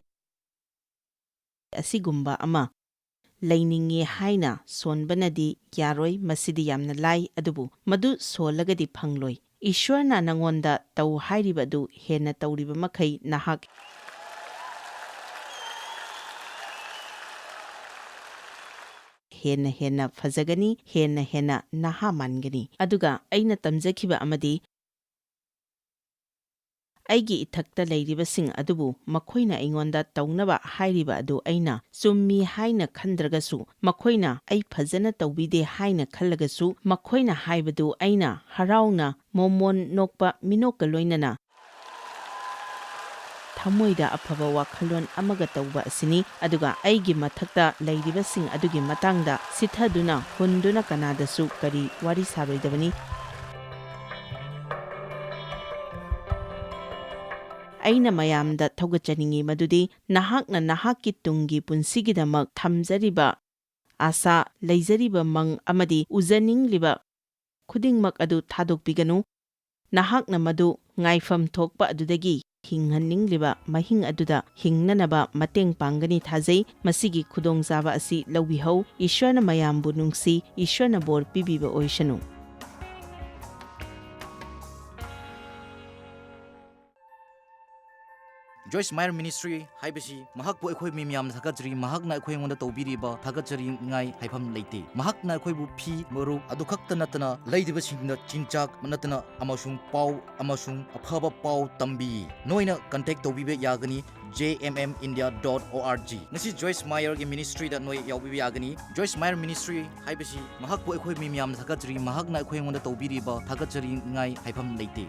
ꯑꯁꯤꯒꯨꯝꯕ ꯑꯃ ꯂꯩꯅꯤꯡꯉꯤ ꯍꯥꯏꯅ ꯁꯣꯟꯕꯅꯗꯤ ꯌꯥꯔꯣꯏ, ꯃꯁꯤꯗꯤ ꯌꯥꯝꯅ ꯂꯥꯏ, ꯑꯗꯨꯕꯨ ꯃꯗꯨ ꯁꯣꯜꯂꯒꯗꯤ ꯐꯪꯂꯣꯏ꯫ ꯏꯁ꯭ꯋꯔꯅ ꯅꯉꯣꯟꯗ ꯇꯧ ꯍꯥꯏꯔꯤꯕ ꯑꯗꯨ ꯍꯦꯟꯅ ꯇꯧꯔꯤꯕ ꯃꯈꯩ ꯅꯍꯥꯛ ꯍꯦꯟꯅ ꯍꯦꯟꯅ ꯐꯖꯒꯅꯤ, ꯍꯦꯟꯅ ꯍꯦꯟꯅ ꯅꯍꯥ ꯃꯥꯟꯒꯅꯤ꯫ ꯑꯗꯨꯒ ꯑꯩꯅ ꯇꯝꯖꯈꯤꯕ ꯑꯃꯗꯤ, ꯑꯩꯒꯤ ꯏꯊꯛꯇ ꯂꯩꯔꯤꯕꯁꯤꯡ ꯑꯗꯨꯕꯨ ꯃꯈꯣꯏꯅ ꯑꯩꯉꯣꯟꯗ ꯇꯧꯅꯕ ꯍꯥꯏꯔꯤꯕ ꯑꯗꯨ ꯑꯩꯅ ꯆꯨꯝꯃꯤ ꯍꯥꯏꯅ ꯈꯟꯗ꯭ꯔꯒꯁꯨ, ꯃꯈꯣꯏꯅ ꯑꯩ ꯐꯖꯅ ꯇꯧꯕꯤꯗꯦ ꯍꯥꯏꯅ ꯈꯜꯂꯒꯁꯨ, ꯃꯈꯣꯏꯅ ꯍꯥꯏꯕꯗꯨ ꯑꯩꯅ ꯍꯔꯥꯎꯅ ꯃꯣꯃꯣꯟ ꯅꯣꯛꯄ ꯃꯤꯅꯣꯛꯀ ꯂꯣꯏꯅꯅ ꯊꯃꯣꯏꯗ ꯑꯐꯕ ꯋꯥꯈꯜꯂꯣꯟ ꯑꯃꯒ ꯇꯧꯕ ꯑꯁꯤꯅꯤ꯫ ꯑꯗꯨꯒ ꯑꯩꯒꯤ ꯃꯊꯛꯇ ꯂꯩꯔꯤꯕꯁꯤꯡ ꯑꯗꯨꯒꯤ ꯃꯇꯥꯡꯗ ꯁꯤꯊꯗꯨꯅ, ꯍꯨꯟꯗꯨꯅ ꯀꯅꯥꯗꯁꯨ ꯀꯔꯤ ꯋꯥꯔꯤ ꯁꯥꯔꯣꯏꯗꯕꯅꯤ꯫ ꯑꯩꯅ ꯃꯌꯥꯝꯗ ꯊꯧꯒꯠꯆꯅꯤꯡꯏ ꯃꯗꯨꯗꯤ ꯅꯍꯥꯛꯅ ꯅꯍꯥꯛꯀꯤ ꯇꯨꯡꯒꯤ ꯄꯨꯟꯁꯤꯒꯤꯗꯃꯛ ꯊꯝꯖꯔꯤꯕ ꯑꯥꯁꯥ, ꯂꯩꯖꯔꯤꯕ ꯃꯪ ꯑꯃꯗꯤ ꯎꯖꯅꯤꯡꯂꯤꯕ ꯈꯨꯗꯤꯡꯃꯛ ꯑꯗꯨ ꯊꯥꯗꯣꯛꯄꯤꯒꯅꯨ꯫ ꯅꯍꯥꯛꯅ ꯃꯗꯨ ꯉꯥꯏꯐꯝ ꯊꯣꯛꯄ ꯑꯗꯨꯗꯒꯤ ꯍꯤꯡꯍꯟꯅꯤꯡꯂꯤꯕ ꯃꯍꯤꯡ ꯑꯗꯨꯗ ꯍꯤꯡꯅꯅꯕ ꯃꯇꯦꯡ ꯄꯥꯡꯒꯅꯤ ꯊꯥꯖꯩ꯫ ꯃꯁꯤꯒꯤ ꯈꯨꯗꯣꯡꯆꯥꯕ ꯑꯁꯤ ꯂꯧꯕꯤꯍꯧ꯫ ꯏꯁ꯭ꯋꯔꯅ ꯃꯌꯥꯝꯕꯨ ꯅꯨꯡꯁꯤ꯫ ꯏꯁ꯭ꯋꯔꯅ ꯕꯣꯔ ꯄꯤꯕꯤꯕ ꯑꯣꯏꯁꯅꯨ꯫ ꯖꯣꯏꯁ ꯃꯥꯌꯔ ꯃꯤꯅꯤꯁꯇ꯭ꯔꯤ ꯍꯥꯏꯕꯁꯤ ꯃꯍꯥꯛꯄꯨ ꯑꯩꯈꯣꯏ ꯃꯤ ꯃꯌꯥꯝꯅ ꯊꯥꯒꯠꯆꯔꯤ꯫ ꯃꯍꯥꯛꯅ ꯑꯩꯈꯣꯏꯉꯣꯟꯗ ꯇꯧꯕꯤꯔꯤꯕ ꯊꯥꯒꯠꯆꯅꯤꯡꯉꯥꯏ ꯍꯥꯏꯐꯝ ꯂꯩꯇꯦ꯫ ꯃꯍꯥꯛꯅ ꯑꯩꯈꯣꯏꯕꯨ ꯐꯤ, ꯃꯔꯨꯞ ꯑꯗꯨ ꯈꯛꯇ ꯅꯠꯇꯅ ꯂꯩꯔꯤꯕꯁꯤꯡꯗ ꯆꯤꯟꯖꯥꯛ ꯅꯠꯇꯅ ꯑꯃꯁꯨꯡ ꯄꯥꯎ ꯑꯃꯁꯨꯡ ꯑꯐꯕ ꯄꯥꯎ ꯇꯝꯕꯤ꯫ ꯅꯣꯏꯅ ꯀꯟꯇꯦꯛ ꯇꯧꯕꯤꯕ ꯌꯥꯒꯅꯤ J M M India dot O R G꯫ ꯉꯁꯤ ꯖꯣꯏꯁ ꯃꯥꯌꯔꯒꯤ ꯃꯤꯅꯤꯁꯇ꯭ꯔꯤꯗ ꯅꯣꯏ ꯌꯥꯎꯕꯤꯕ ꯌꯥꯒꯅꯤ꯫ ꯖꯣꯏꯁ ꯃꯥꯌꯔ ꯃꯤꯅꯤꯁꯇ꯭ꯔꯤ ꯍꯥꯏꯕꯁꯤ ꯃꯍꯥꯛꯄꯨ ꯑꯩꯈꯣꯏ ꯃꯤ ꯃꯌꯥꯝꯅ ꯊꯥꯒꯠꯆꯔꯤ꯫ ꯃꯍꯥꯛꯅ ꯑꯩꯈꯣꯏꯉꯣꯟꯗ ꯇꯧꯕꯤꯔꯤꯕ ꯊꯥꯒꯠꯆꯅꯤꯡꯉꯥꯏ ꯍꯥꯏꯐꯝ ꯂꯩꯇꯦ꯫